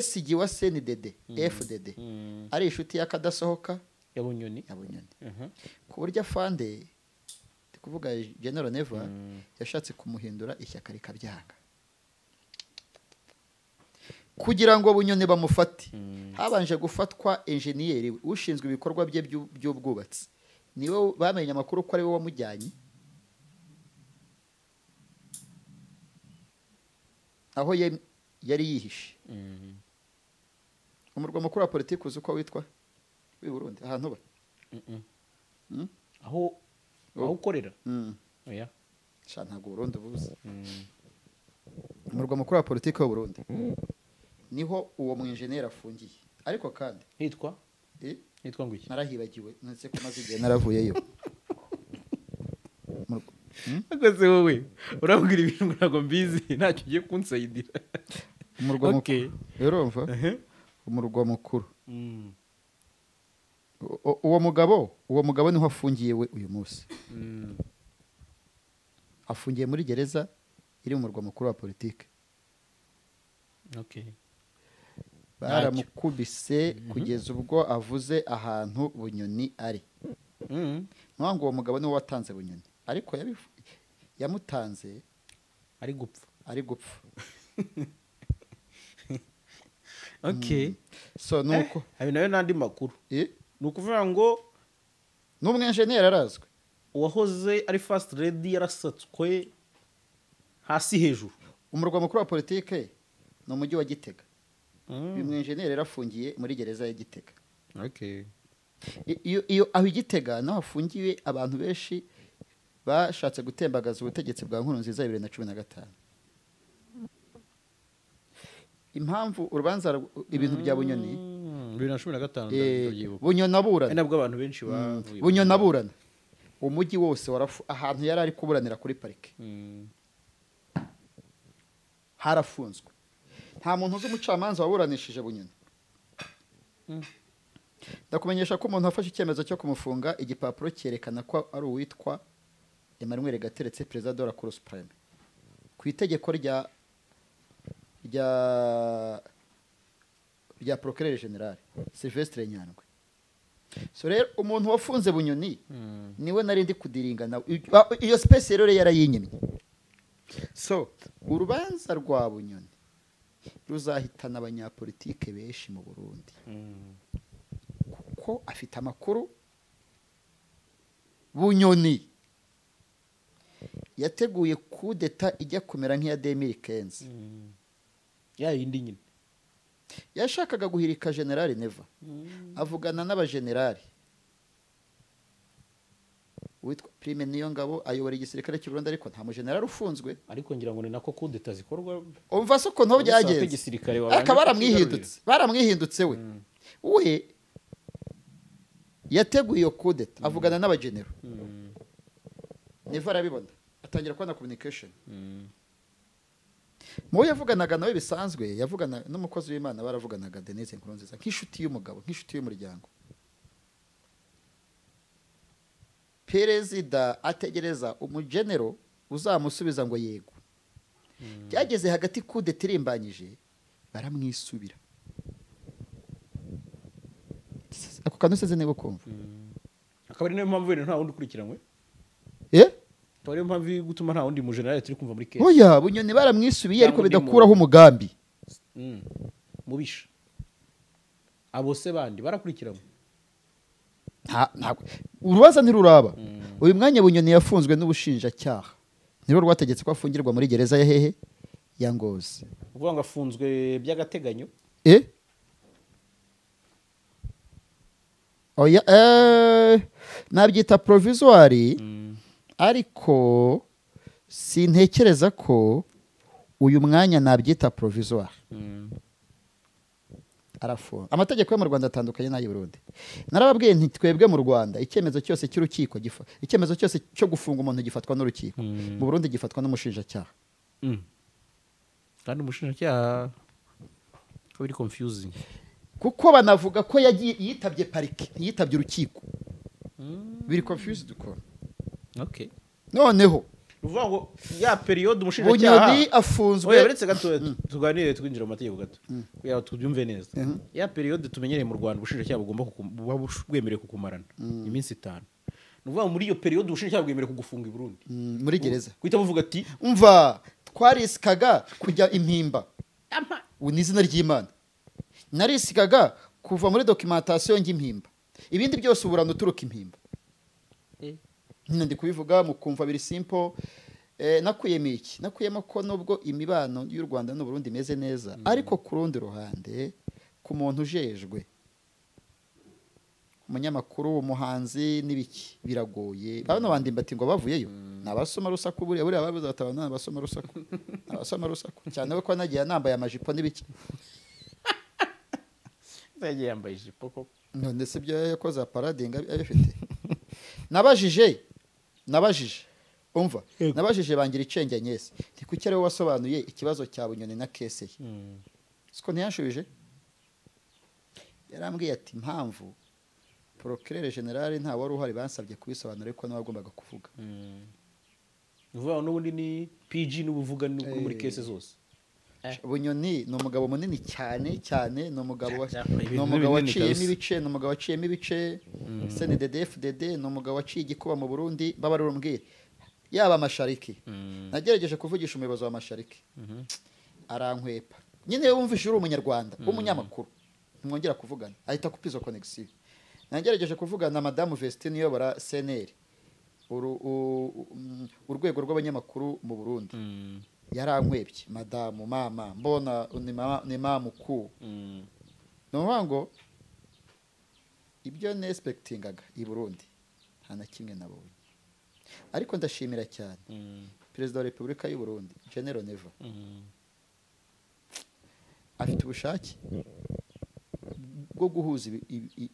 SG wa CNDD FDD ari inshuti y'akadasohoka ya Bunyoni, ku buryo afande, ndi kuvuga General Neva, yashatse kumuhindura ishyaka rikabyanga kugira ngo Bunyoni bamufate. Habanje gufatwa enjeniyeri ushinzwe ibikorwa bye by'ubwubatsi, niwe bamenye amakuru ko ari we wamujyanye aho yari yihishe. Umurwa mukuru wa politiki uzi uko witwa w'i Burundi ahantu ba aho ukorera? Oya sha, ntabwo Burundi buzi. Umurwa mukuru wa politiki w'u Burundi niho uwo mwenjeniyeri afungiye. Ariko kandi hitwa hitwa ngo iki? Narahibagiwe, netse ko maze igihe naravuyeyo. Akoze wowe urabwira ibintu ntabwo mbizi, ntacyo ugiye kunsayidira. Umurwa mukuru, urumva? Umurwa mukuru. Uwo mugabo niho afungiye we uyu munsi. Afungiye muri gereza iri mu murwa mukuru wa politiki. Baramukubise kugeza ubwo avuze ahantu Bunyoni ari. Nwango uwo mugabo niwe watanze Bunyoni, ariko yamutanze ari gupfa, ari gupfa. Okay. So nuko ayo nayo nandi makuru. Nukuvuga ngo n'umwenjeniyeri arazwe, uwahoze ari first lady yarasatswe hasi hejuru. Umurwa mukuru wa politike ni umujyi wa Gitega. Uyu mwenjeniyeri yarafungiye muri gereza ya Gitega. Okay. Iyo aho Gitega naho hafungiwe abantu benshi bashatse gutembagaza ubutegetsi bwa Nkurunziza 2015. Impamvu urubanza ibintu bya Bunyoni 2015 ndabyibuka. Bunyoni aburana, nabwo abantu benshi bavuye. Bunyoni aburana umujyi wose warafu, ahantu yari ari kuburanira kuri parike harafunzwe. Nta muntu uzi umucamanza waburanishije Bunyoni. Ndakumenyesha ko umuntu afashe icyemezo cyo kumufunga, igipapuro cyerekana ko ari uwitwa Emmanuel Gateretse, perezida de la Cour suprême, ku itegeko rya procureur général Sylvestre Nyandwi. So rero umuntu wafunze Bunyoni niwe nari ndi kudiringa nawe, iyo space rero yarayinyimye. So urubanza rwa Bunyoni ruzahitana abanyapolitike benshi mu Burundi, kuko afite amakuru. Bunyoni yateguye kudeta ijya kumera nk'iya 2015. Ya yindi nyine yashakaga guhirika General Neva, avugana n'abagenerali. Witwa Prime Niyongabo ayobora igisirikare cy'u Burundi, ariko nta mugenerali ufunzwe. Ariko ngira ngo ni nako kudeta zikorwa. Umva se ukuntu byagenze, akaba baramwihindutse we. We yateguye iyo kudeta avugana n'abagenero. Neva arabibona, atangira kubona communication. Mu yavuganaga nawe bisanzwe, yavugana n'umukozi w'Imana, baravuganaga Denise Nkurunziza nk'inshuti y'umugabo, nk'inshuti y'umuryango. Perezida ategereza umugenero uzamusubiza ngo yego. Byageze hagati kudeta irimbanyije, baramwisubira. Ako kantu seze niba kumva. Akaba ari nayo mpamvu nta wundi ukurikiranywe. Akaba ariyo mpamvu gutuma nta wundi mugenerali turi kumva muri kesi. Oya, Bunyoni baramwisubiye ariko bidakuraho umugambi. Mubisha. Abo se bandi barakurikiranywe. Ntabwo urubanza ntiruraba. Uyu mwanya Bunyoni yafunzwe n'ubushinjacyaha, nirwo rwategetse ko afungirwa muri gereza ya hehe ya Ngozi. Uvuga ngo afunzwe by'agateganyo? Oya, nabyita provisoire, ariko sintekereza ko uyu mwanya nabyita provisoire. Arafunga. Amategeko yo mu Rwanda atandukanye n'ay'i Burundi. Narababwiye nti twebwe mu Rwanda icyemezo cyose cy'urukiko icyemezo cyose cyo gufunga umuntu gifatwa n'urukiko. Mu Burundi gifatwa n'umushinjacyaha. Kandi umushinjacyaha ko biri confusing. Kuko banavuga ko yagiye yitabye parike, yitabye urukiko. Biri confused uko. Okay. Noneho uvuga ngo ya periode umushinjacyaha Bunyoni afunzwe. Oya beretse gato tuganire twinjira mu mategeko gato. Kugira tubyumve neza. Ya periode tumenyereye mu Rwanda ubushinjacyaha bugomba kuba bwemerewe kukumarana iminsi 5. Nuvuga muri iyo periode ubushinjacyaha bwemerewe kugufunga i Burundi. Muri gereza. Kuhita buvuga ati umva twarisikaga kujya impimba. Ni izina ry'Imana. Narisikaga kuva muri documentation ngimpimba. Ibindi byose uburana uturuka impimba. Ndi kubivuga mukumva biri simple. Nakuyemo iki? Nakuyemo ko nubwo imibano y'u Rwanda n'u Burundi imeze neza, ariko ku rundi ruhande ku muntu ujejwe umunyamakuru, umuhanzi n'ibiki biragoye. Bano bandi mbati ngo bavuyeyo nabasoma rusaku buriya buriya babuze batabana nabasoma rusaku. Nabasoma rusaku cyane ko nagiye nambaye amajipo n'ibiki. Yagiye yambaye ijipo koko. None se ibyo yakoze parading abifite. Nabajije umva nabajije bangira icenge nyese nti kuki ari wasobanuye ikibazo cya Bunyoni na kese ye. Siko ntiyanshubije. Yarambwiye ati impamvu procureur general nta wari uhari bansabye kubisobanura ariko nawe agombaga kuvuga. Uvuga n'ubundi ni PG n'ubuvuga muri kese zose. Bunyoni ni umugabo munini cyane cyane, ni umugabo waciyemo ibice, ni umugabo waciyemo ibice CNDD FDD, ni umugabo waciye igikuba mu Burundi babarumbwira yaba Mashariki. Nagerageje kuvugisha umuyobozi wa Mashariki arankwepa. Nyine wumvise uri umunyarwanda w'umunyamakuru ntimwongera kuvugana ahita kupizo connection. Nagerageje kuvugana na Madame Vestine uyobora CNR urwego rw'abanyamakuru mu Burundi. Yarankwebye madamu mama mbona ni mama ku no ngo ibyo nespectingaga i Burundi nta na kimwe nabonye. Ariko ndashimira cyane Perezida wa Republika y'u Burundi General Neva. Afite ubushake bwo guhuza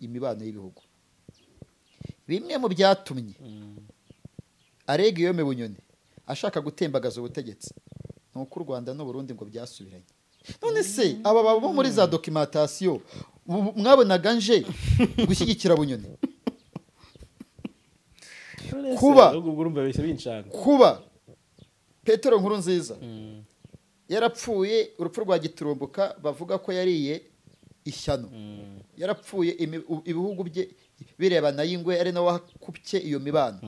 imibano y'ibihugu. Bimwe mu byatumye arega iyo Bunyoni ashaka gutembagaza ubutegetsi nuko u Rwanda n'u Burundi ngo byasubiranye. None se aba babo muri za documentation mwabonaga nje gushyigikira Bunyoni? Kuba Petero Nkurunziza yarapfuye urupfu rwa giturumbuka bavuga ko yariye ishyano. Yarapfuye ibihugu bye birebana y'ingwe ari nawe wakupye iyo mibano.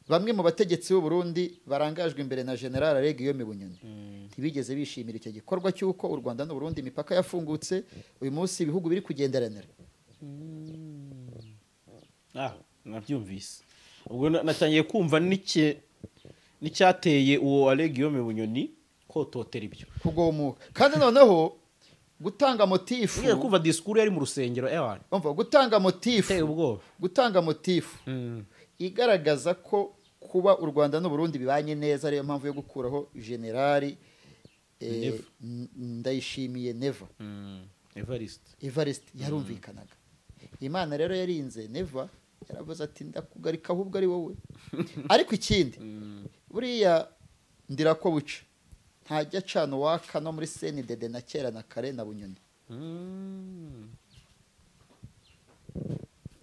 Bamwe mu bategetsi b'u Burundi barangajwe imbere na General Guillaume Bunyoni ntibigeze bishimira icyo gikorwa cy'uko u Rwanda n'u Burundi imipaka yafungutse uyu munsi ibihugu biri kugenderanira. Nabyumvise. Ubwo natangiye kumva n'icyateye uwo Guillaume Bunyoni kototera ibyo kugomuka. Kandi noneho gutanga motifu, ugiye kumva discours yari mu rusengero ewan. Umva gutanga motifu, gutanga motifu igaragaza ko kuba u Rwanda n'u Burundi bibanye neza ariyo mpamvu yo gukuraho General Ndayishimiye Neva. Evariste yarumvikanaga. Imana rero yarinze Neva, yaravuze ati ndakugarika ahubwo ari wowe. Ariko ikindi buriya ndirako buca ntajya acana waka no muri CNDD na kera na kare na Bunyoni.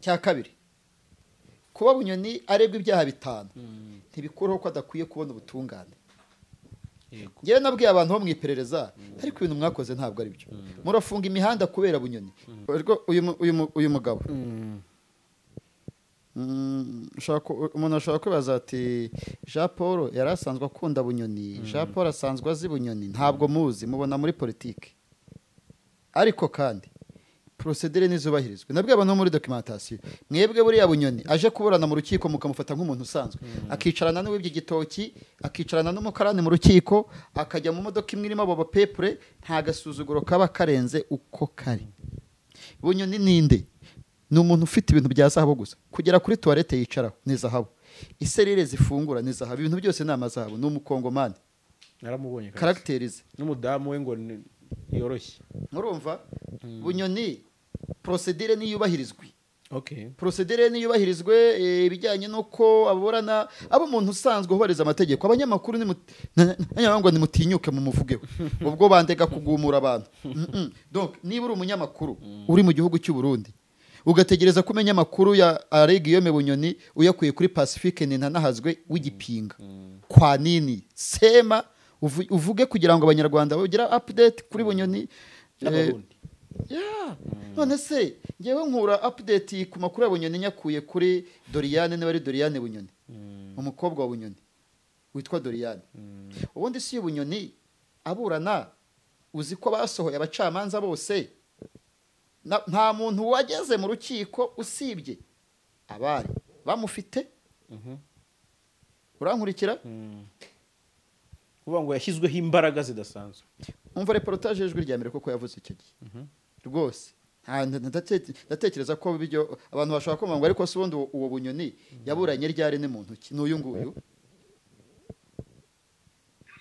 Cya kabiri, kuba Bunyoni arebwa ibyaha 5 ntibikuraho ko adakwiye kubona ubutungane. Ngewe nabwiye abantu bo mu iperereza ariko ibintu mwakoze ntabwo ari byo. Murafunga imihanda kubera Bunyoni. Uyu mugabo umuntu ashobora kwibaza ati Jean Paul yari asanzwe akunda Bunyoni, Jean Paul asanzwe azi Bunyoni, ntabwo muzi mubona muri politiki. Ariko kandi procedure nizubahirizwe. Nabwiye abantu muri documentation mwebwe buriya Bunyoni aje kuburana mu rukiko mukamufata nk'umuntu usanzwe, akicarana n'uwibye igitoki, akicarana n'umukarani mu rukiko, akajya mu modoka imwe irimo abo bapepure, nta gasuzuguro kaba karenze uko kari. Bunyoni ninde? Ni umuntu ufite ibintu bya zahabu gusa. Kugera kuri toilette yicaraho ni zahabu, iserire zifungura ni zahabu, ibintu byose ni amazahabu. Ni umukongomani, naramubonye caractère ze n'umudamu we ngo Yoroshye. Murumva Bunyoni procedure niyubahirizwe. Okay. Procedure niyubahirizwe, ibijyanye nuko aburana abo umuntu usanzwe ubariza amategeko, abanyamakuru ni nimutinyuke mu muvugeho ubwo bandega kugumura abantu. Donc niba uri umunyamakuru uri mu gihugu cy'u Burundi ugategereza kumenya amakuru ya Alain Guillaume Bunyoni uyakuye kuri Pacifique Nintanahazwe w'igipinga, kwa nini sema uvuge kugira ngo abanyarwanda bagira update kuri Bunyoni n'abarundi. Yeah. None se ngewe nkura update ku makuru ya Bunyoni nyakuye kuri Doriane, niba ari Doriane Bunyoni, umukobwa wa Bunyoni witwa Doriane. Ubundi si Bunyoni aburana, uzi ko basohoye abacamanza bose, nta muntu wageze mu rukiko usibye abari bamufite. Urankurikira? Kuvuga ngo yashyizweho imbaraga zidasanzwe. Umva reportage y'Ijwi rya Amerika ko yavuze icyo gihe. Rwose ndatekereza ko ibyo abantu bashobora kumva ngo ariko se ubundi uwo Bunyoni yaburanye ryari ni muntu ki n'uyu nguyu.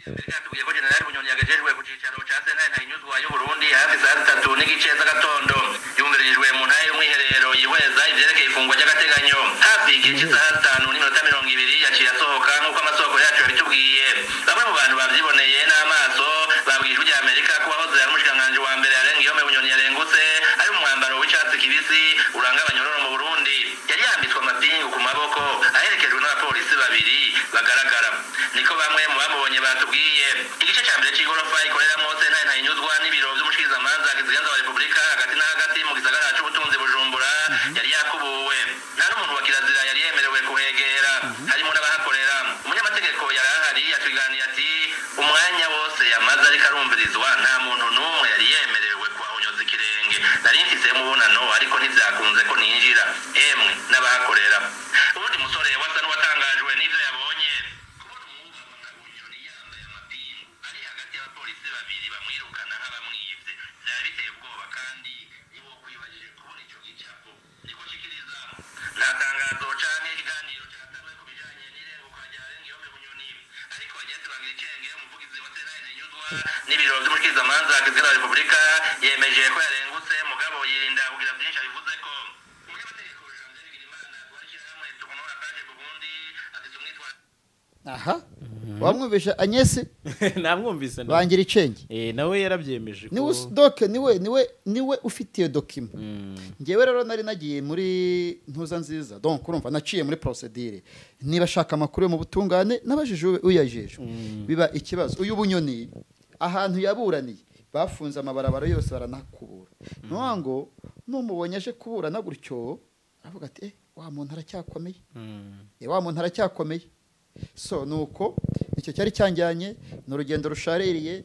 Yatubwiye ko General Bunyoni yagejejwe ku cicaro ca sentare Ntahinyuzwa y'u Burundi hafi saa 3:15 z'agatondo, yumvirijwe mu ntara y'umwiherero yihweza ivyerekeye ifungwa ry'agateganyo. Hafi igihe c'isaha 5:20 yaciye asohoka nk'uko amasoko yacu yabitubwiye. Bamwe mu bantu bavyiboneye n'amaso babwiye Ijwi rya Amerika ko uwahoze ari umushikiranganji wa mbere Alain Guillaume Bunyoni yarengutse ari mu mwambaro w'icatsi kibisi uranga abanyororo mu Burundi. Yari yambitswe amapingu ku maboko aherekejwe n'abapolisi babiri bagaragara. Niko bamwe mu bamubonye batubwiye. Igice ca mbere c'igorofa ikoreramwo sentare Ntahinyuzwa n'ibiro vy'umushikizamanza kizigenza wa Repubulika hagati na hagati mu gisagara c'ubutunzi Bujumbura yari yakubuwe. Nta n'umuntu wa kirazira yari yemerewe kuhegera, harimo n'abahakorera. Umunyamategeko yari ahari yatwiganiye ati umwanya wose yamaze ariko arumvirizwa nta muntu n'umwe yari yemerewe kuhahonyoza ikirenge. Nari mfise umubonano ariko ntivyakunze ko ninjira, emwe n'abahakorera. Uwundi musore wasa n'uwatangajwe n'ivyo yabonye, kubona umwuga wa Bunyoni yambaye amapingu ari hagati y'abapolisi babiri bamwirukana nk'abamwivye vyari biteye ubwoba, kandi ntiwokwibajije kubona ico gicapo. Niko nshikiriza. Nta tangazo canke ikiganiro catanzwe ku bijanye n'irenguka rya Alain Guillaume Bunyoni, ariko Agnès Bangiricenge, umuvugizi wa sentare Ntahinyuzwa n'ibiro vy'umushikizamanza kizigenza wa Repubulika, yemeje ko yarengutse, mugabo yirinda kugira vyinshi abivuzeko. Umunyamategeko Janvier Bigirimana wa ishirahamwe Tournons la page Burundi afise umwitwarariko. Aha wamwumvisha Agnès? Namwumvise. Bangiricenge nawe yarabyemeje ko niwe doc niwe ufitiye document. Ngewe rero nari nagiye muri ntuza nziza, donc urumva naciye muri procedure, niba ashaka amakuru yo mu butungane nabajije uyajejwe, biba ikibazo. Uyu Bunyoni ahantu yaburaniye bafunze amabarabara yose baranakubura. Nuwa ngo numubonye aje kuburana gutyo aravuga ati wa muntu aracyakomeye. Wa muntu aracyakomeye. So nuko icyo cyari cyanjyanye ni urugendo rushaririye.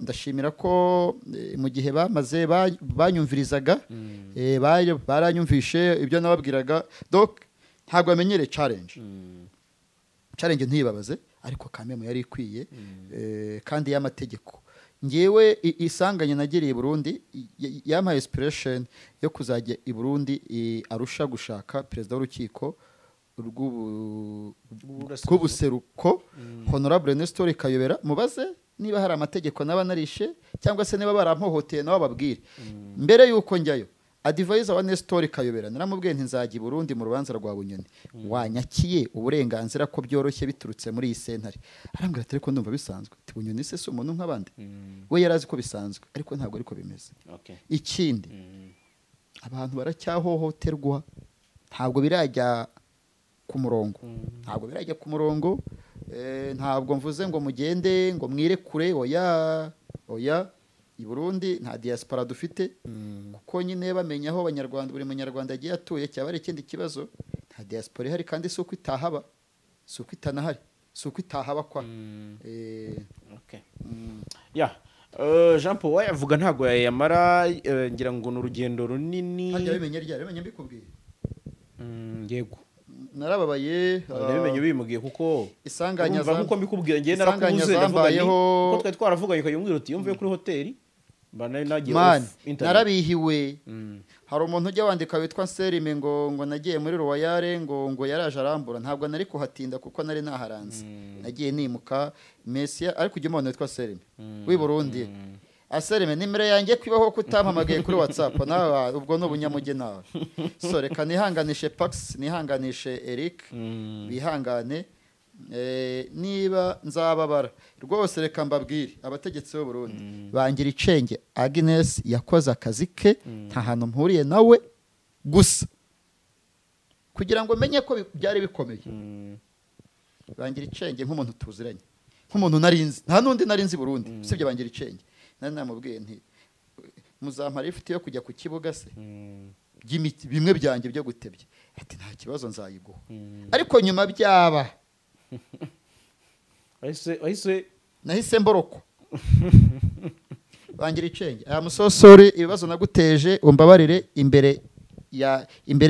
Ndashimira ko mu gihe bamaze banyumvirizaga, baranyumvishe ibyo nababwiraga. Donc ntabwo bamenyere challenge. Challenge ntibabaze, ariko kamemo yari ikwiye, kandi y'amategeko. Ngewe isanganye nagiriye i Burundi yampaye inspiration yo kuzajya i Burundi Arusha gushaka perezida w'urukiko rw'ubuseruko Honorable Nestor Kayobera, mubaze niba hari amategeko naba narishe cyangwa se niba barampohoteye nabo babwire. Mbere yuko njyayo advisor wa Nestor Kayobera naramubwiye nti nzajya i Burundi mu rubanza rwa Bunyoni, wanyakiye uburenganzira ko byoroshye biturutse muri iyi sentare. Arambwira ati ariko ndumva bisanzwe, ati Bunyoni se si umuntu nk'abandi? We yarazi ko bisanzwe ariko ntabwo ariko bimeze. Ikindi abantu baracyahohoterwa, ntabwo birajya ku murongo, ntabwo birajya ku murongo. Ntabwo mvuze ngo mugende ngo mwirekure, oya oya. I Burundi nta diaspora dufite, kuko nyine bamenya aho abanyarwanda buri munyarwanda agiye atuye cyaba ari ikindi kibazo. Nta diaspora ihari, kandi si uko itahaba, si uko itanahari, si uko itahaba kwa. Okay. Ya Jean Paul wayavuga ntabwo yayamara, ngira ngo ni urugendo runini. Hajya bimenye ryari bimenye mbikubwiye. Yego. Narababaye nabimenye bimugiye kuko isanganya za nkuko mbikubwira ngiye narakubuze ndavuga ni kuko twari twaravuganye ukayumbwira uti yumvuye kuri hoteli mba nari nagiye off internet. Narabihiwe. Hari umuntu ujya wandika witwa Serime ngo nagiye muri Royale ngo yaraje arambura, ntabwo nari kuhatinda kuko nari naharanze, nagiye nimuka Messi. Ariko ujya umuntu witwa Serime w'i Burundi, Aserime nimero yanjye kwibaho kutampamagaye kuri WhatsApp nawe, ubwo ni ubunyamuge nawe. So reka nihanganishe Pax, nihanganishe Eric, bihangane. Niba nzababara rwose, reka mbabwire abategetsi b'u Burundi bangira icenge. Agnes yakoze akazi ke, nta hantu mpuriye nawe, gusa kugira ngo menye ko byari bikomeye. Bangira icenge nk'umuntu tuziranye, nk'umuntu narinzi, nta n'undi narinzi Burundi usibye bangira icenge. Nari namubwiye nti muzampara ifite yo kujya ku kibuga se bimwe byanjye byo gutebya, ati nta kibazo nzayiguha. Ariko nyuma byaba nahise mboroko. Bangira icenge, aya musosori ibibazo naguteje umbabarire imbere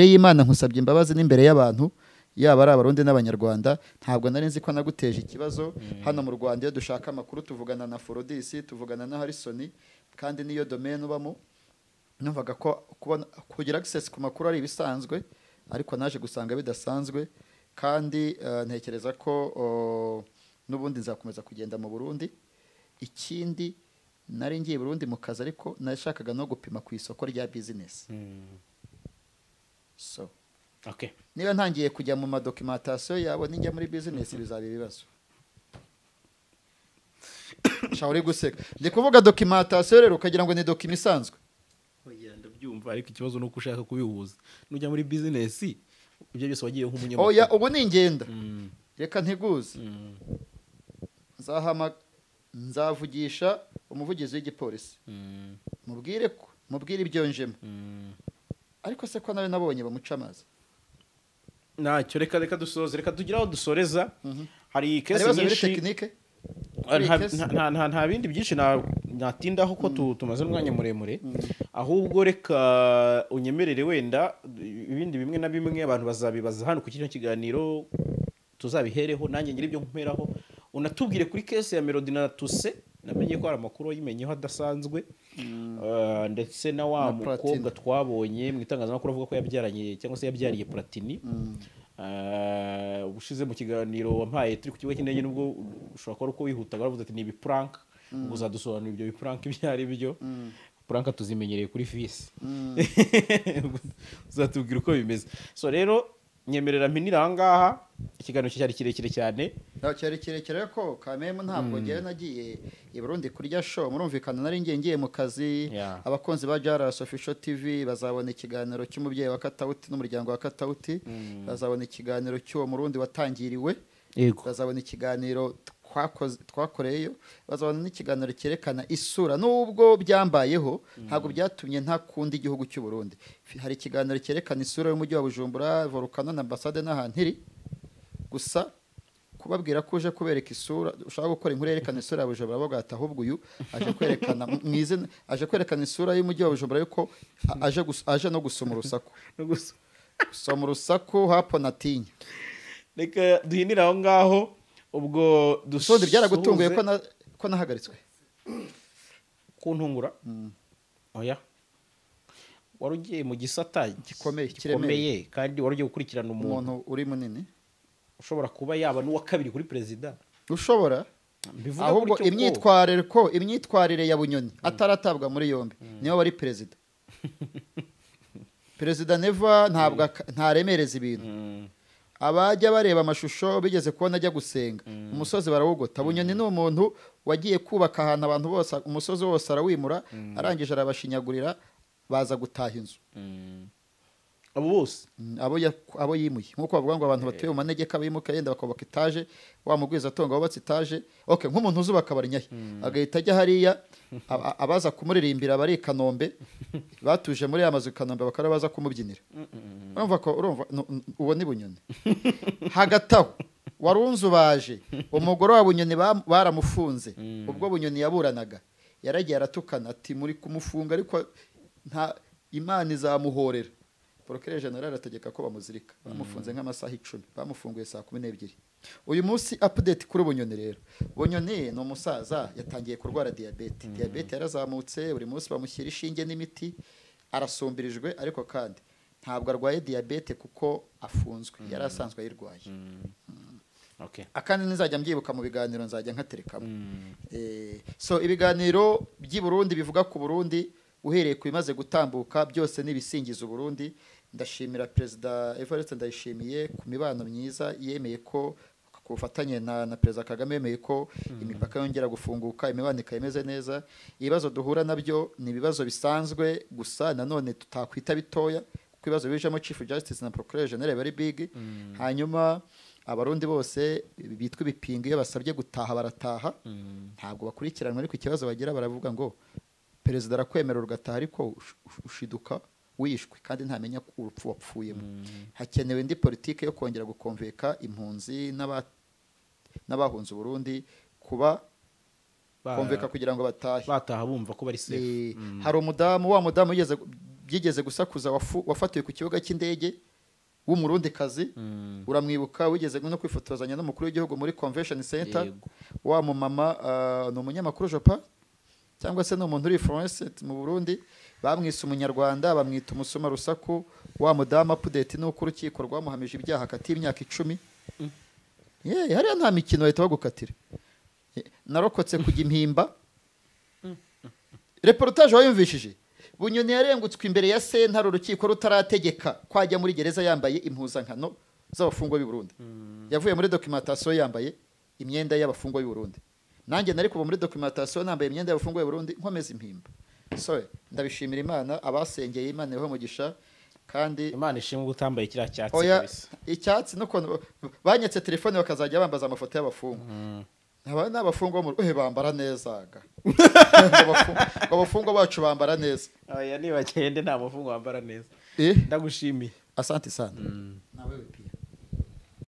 y'Imana, nkusabye imbabazi n'imbere y'abantu, yaba ari Abarundi n'Abanyarwanda. Ntabwo nari nzi ko naguteje ikibazo. Hano mu Rwanda iyo dushaka amakuru tuvugana na Forodisi, tuvugana na Harrison, kandi niyo domaine ubamo. Numvaga ko kubona kugira access ku makuru ari ibisanzwe, ariko naje gusanga bidasanzwe. Kandi ntekereza ko n'ubundi nzakomeza kugenda mu Burundi. Ikindi nari ngiye Burundi mu kazi, ariko nashakaga no gupima ku isoko rya business. So okay, niba ntangiye kujya mu madocumentation yabo ninjya muri business bizaba ibibazo. Shawuri guseka, ndi kuvuga documentation rero ukagira ngo ni document isanzwe. Oya ndabyumva, ariko ikibazo nuko ushaka kubihuza nujya muri business ibyo byose wagiye nk'umunyamakuru. Oya ubu ni ingenda, reka ntiguze. Nzavugisha umuvugizi w'igipolisi, mubwire ko mubwire ibyo njemo. Ariko se ko nawe nabonye bamuca amazi. Ntacyo, reka dusoze, reka tugire aho dusoreza. Hari kese nyinshi nta bindi byinshi natindaho ko tumaze umwanya muremure, ahubwo reka unyemerere wenda ibindi bimwe na bimwe abantu bazabibaza hano ku kino kiganiro tuzabihereho, nanjye ngira ibyo nkumperaho. Unatubwire kuri kese ya Melody na Tuse, namenye ko hari amakuru yimenyeho adasanzwe, ndetse na wa mukobwa twabonye mu itangazamakuru avuga ko yabyaranye cyangwa se yabyariye Platini. Ubushize mu kiganiro wampaye turi ku kibuga cy'indege, nubwo ushobora kuba uko wihutaga waravuze ati ni ibiprank, ubwo uzadusobanurira ibyo biprank ibyo ari byo. Prank tuzimenyereye kuri fisi, uzatubwira uko bimeze. So rero nyemerera mpinira aha ngaha, ikiganiro cyari kirekire cyane. Cyari kirekire ko kamemu ntabwo ngewe nagiye i Burundi kurya show, murumvikana nari ngiye mu kazi. Abakunzi ba Jaras Official TV bazabona ikiganiro cy'umubyeyi wa Katauti n'umuryango wa Katauti, bazabona ikiganiro cy'uwo Murundi watangiriwe, bazabona ikiganiro twakoreyeyo, bazabona n'ikiganiro cyerekana isura. Nubwo byambayeho ntabwo byatumye ntakunda igihugu cy'u Burundi. Hari ikiganiro cyerekana isura y'umujyi wa Bujumbura, volcano na ambassade n'ahantu iri. Gusa kubabwira ko uje kubereka isura, ushaka gukora inkuru yerekana isura ya Bujumbura, bavuga ati ahubwo uyu aje kwerekana mwizina, aje kwerekana isura y'umujyi wa Bujumbura yuko aje no gusoma urusaku, gusoma urusaku hapo natinya. Reka duhinira aho ngaho. Ubwo dusoze byaragutunguye ko nahagaritswe kuntungura? Oya, wari ugiye mu gisata gikomeye kandi wari ugiye gukurikirana umuntu uri munini ushobora kuba yaba n'uwa kabiri kuri president, ushobora ahubwo imyitwarire ya Bunyoni ataratabwa muri yombi niwe wari president. President Neva ntabwo ntaremereza ibintu. Abajya bareba amashusho bigeze kubona ajya gusenga umusozi barawugota. Bunyoni ni umuntu wagiye kubaka ahantu abantu bose, umusozi wose arawimura, arangije arabashinyagurira baza gutaha inzu. Abo bose abo yimuye, nkuko bavuga ngo abantu batuye mu manegeka bimuka yenda bakubaka etaje, wa mugwiza atonga wubatse etaje. Okay, nk'umuntu uzubaka barinyahe agahita ajya hariya, abaza kumuririmbira bari Kanombe batuje muri ya mazu Kanombe bakara baza kumubyinira. Urumva ko urumva uwo ni Bunyoni. Hagati aho warunzu baje umugore wa Bunyoni baramufunze. Ubwo Bunyoni yaburanaga yaragiye aratukana ati muri kumufunga ariko nta Imana izamuhorera. Procureur General ategeka ko bamuzirika, bamufunze nk'amasaha 10, bamufunguye saa 12. Uyu munsi update kuri Bunyoni rero. Bunyoni ni umusaza yatangiye kurwara diabete. Diabete yarazamutse, buri munsi bamushyira ishinge n'imiti. Arasumbirijwe, ariko kandi ntabwo arwaye diyabete kuko afunzwe, yari asanzwe ayirwaye. Akandi nzajya mbyibuka mu biganiro nzajya nkaterekamo. So ibiganiro by'i Burundi bivuga ku Burundi uhereye ku bimaze gutambuka byose n'ibisingiza Burundi. Ndashimira Perezida Evariste Ndayishimiye ku mibano myiza yemeye ko ku bufatanye na Perezida Kagame yemeye ko imipaka yongera gufunguka, imibano ikaba imeze neza. Ibibazo duhura nabyo ni ibibazo bisanzwe gusa nanone tutakwita bitoya, kuko ibibazo bijemo Chief Justice na Procureur General bari big. Hanyuma Abarundi bose bitwa ibipinga iyo basabye gutaha barataha, ntabwo bakurikiranwa, ariko ikibazo bagira baravuga ngo perezida arakwemerera ugataha ariko ushiduka wishwe kandi ntamenya ko urupfu wapfuyemo. Hakenewe indi politike yo kongera gukonveka impunzi n'abahunze Burundi kuba konveka kugira ngo batahe, bataha bumva ko bari safe. Hari umudamu wa mudamu byigeze gusakuza wafatiwe ku kibuga cy'indege w'umurundi kazi, uramwibuka, wigeze no kwifotozanya n'umukuru w'igihugu muri Convention Center. Wa mumama ni umunyamakuru Jopa cyangwa se ni umuntu uri influencer mu Burundi, bamwise umunyarwanda, bamwita umusuma rusaku. Wa mudamu update nuko urukiko rwamuhamije ibyaha kati y'imyaka 10. Hariya nta mikino bahita bagukatira. Narokotse kujya impimba. Reportage wayumvishije? Bunyoni yarengutswe imbere ya sentare urukiko rutarategeka kwajya muri gereza yambaye impuzankano z'abafungwa b'i Burundi. Yavuye muri documentation yambaye imyenda y'abafungwa b'i Burundi. Nanjye nari kuva muri documentation nambaye imyenda y'abafungwa b'i Burundi nkomeza impimba. So ndabishimira Imana, abasengeye Imana ibahe umugisha, kandi Imana ishimwe gutambaye kiriya cyatsi kabisa. Icyatsi no banyetse telefone bakazajya bambaza amafoto y'abafungwa. Aba n'abafungwa mu bambara neza ga. Abafungwa bacu bambara neza. Oya nibagende nta mufungwa wambara neza. Ndagushimiye. Asante sana.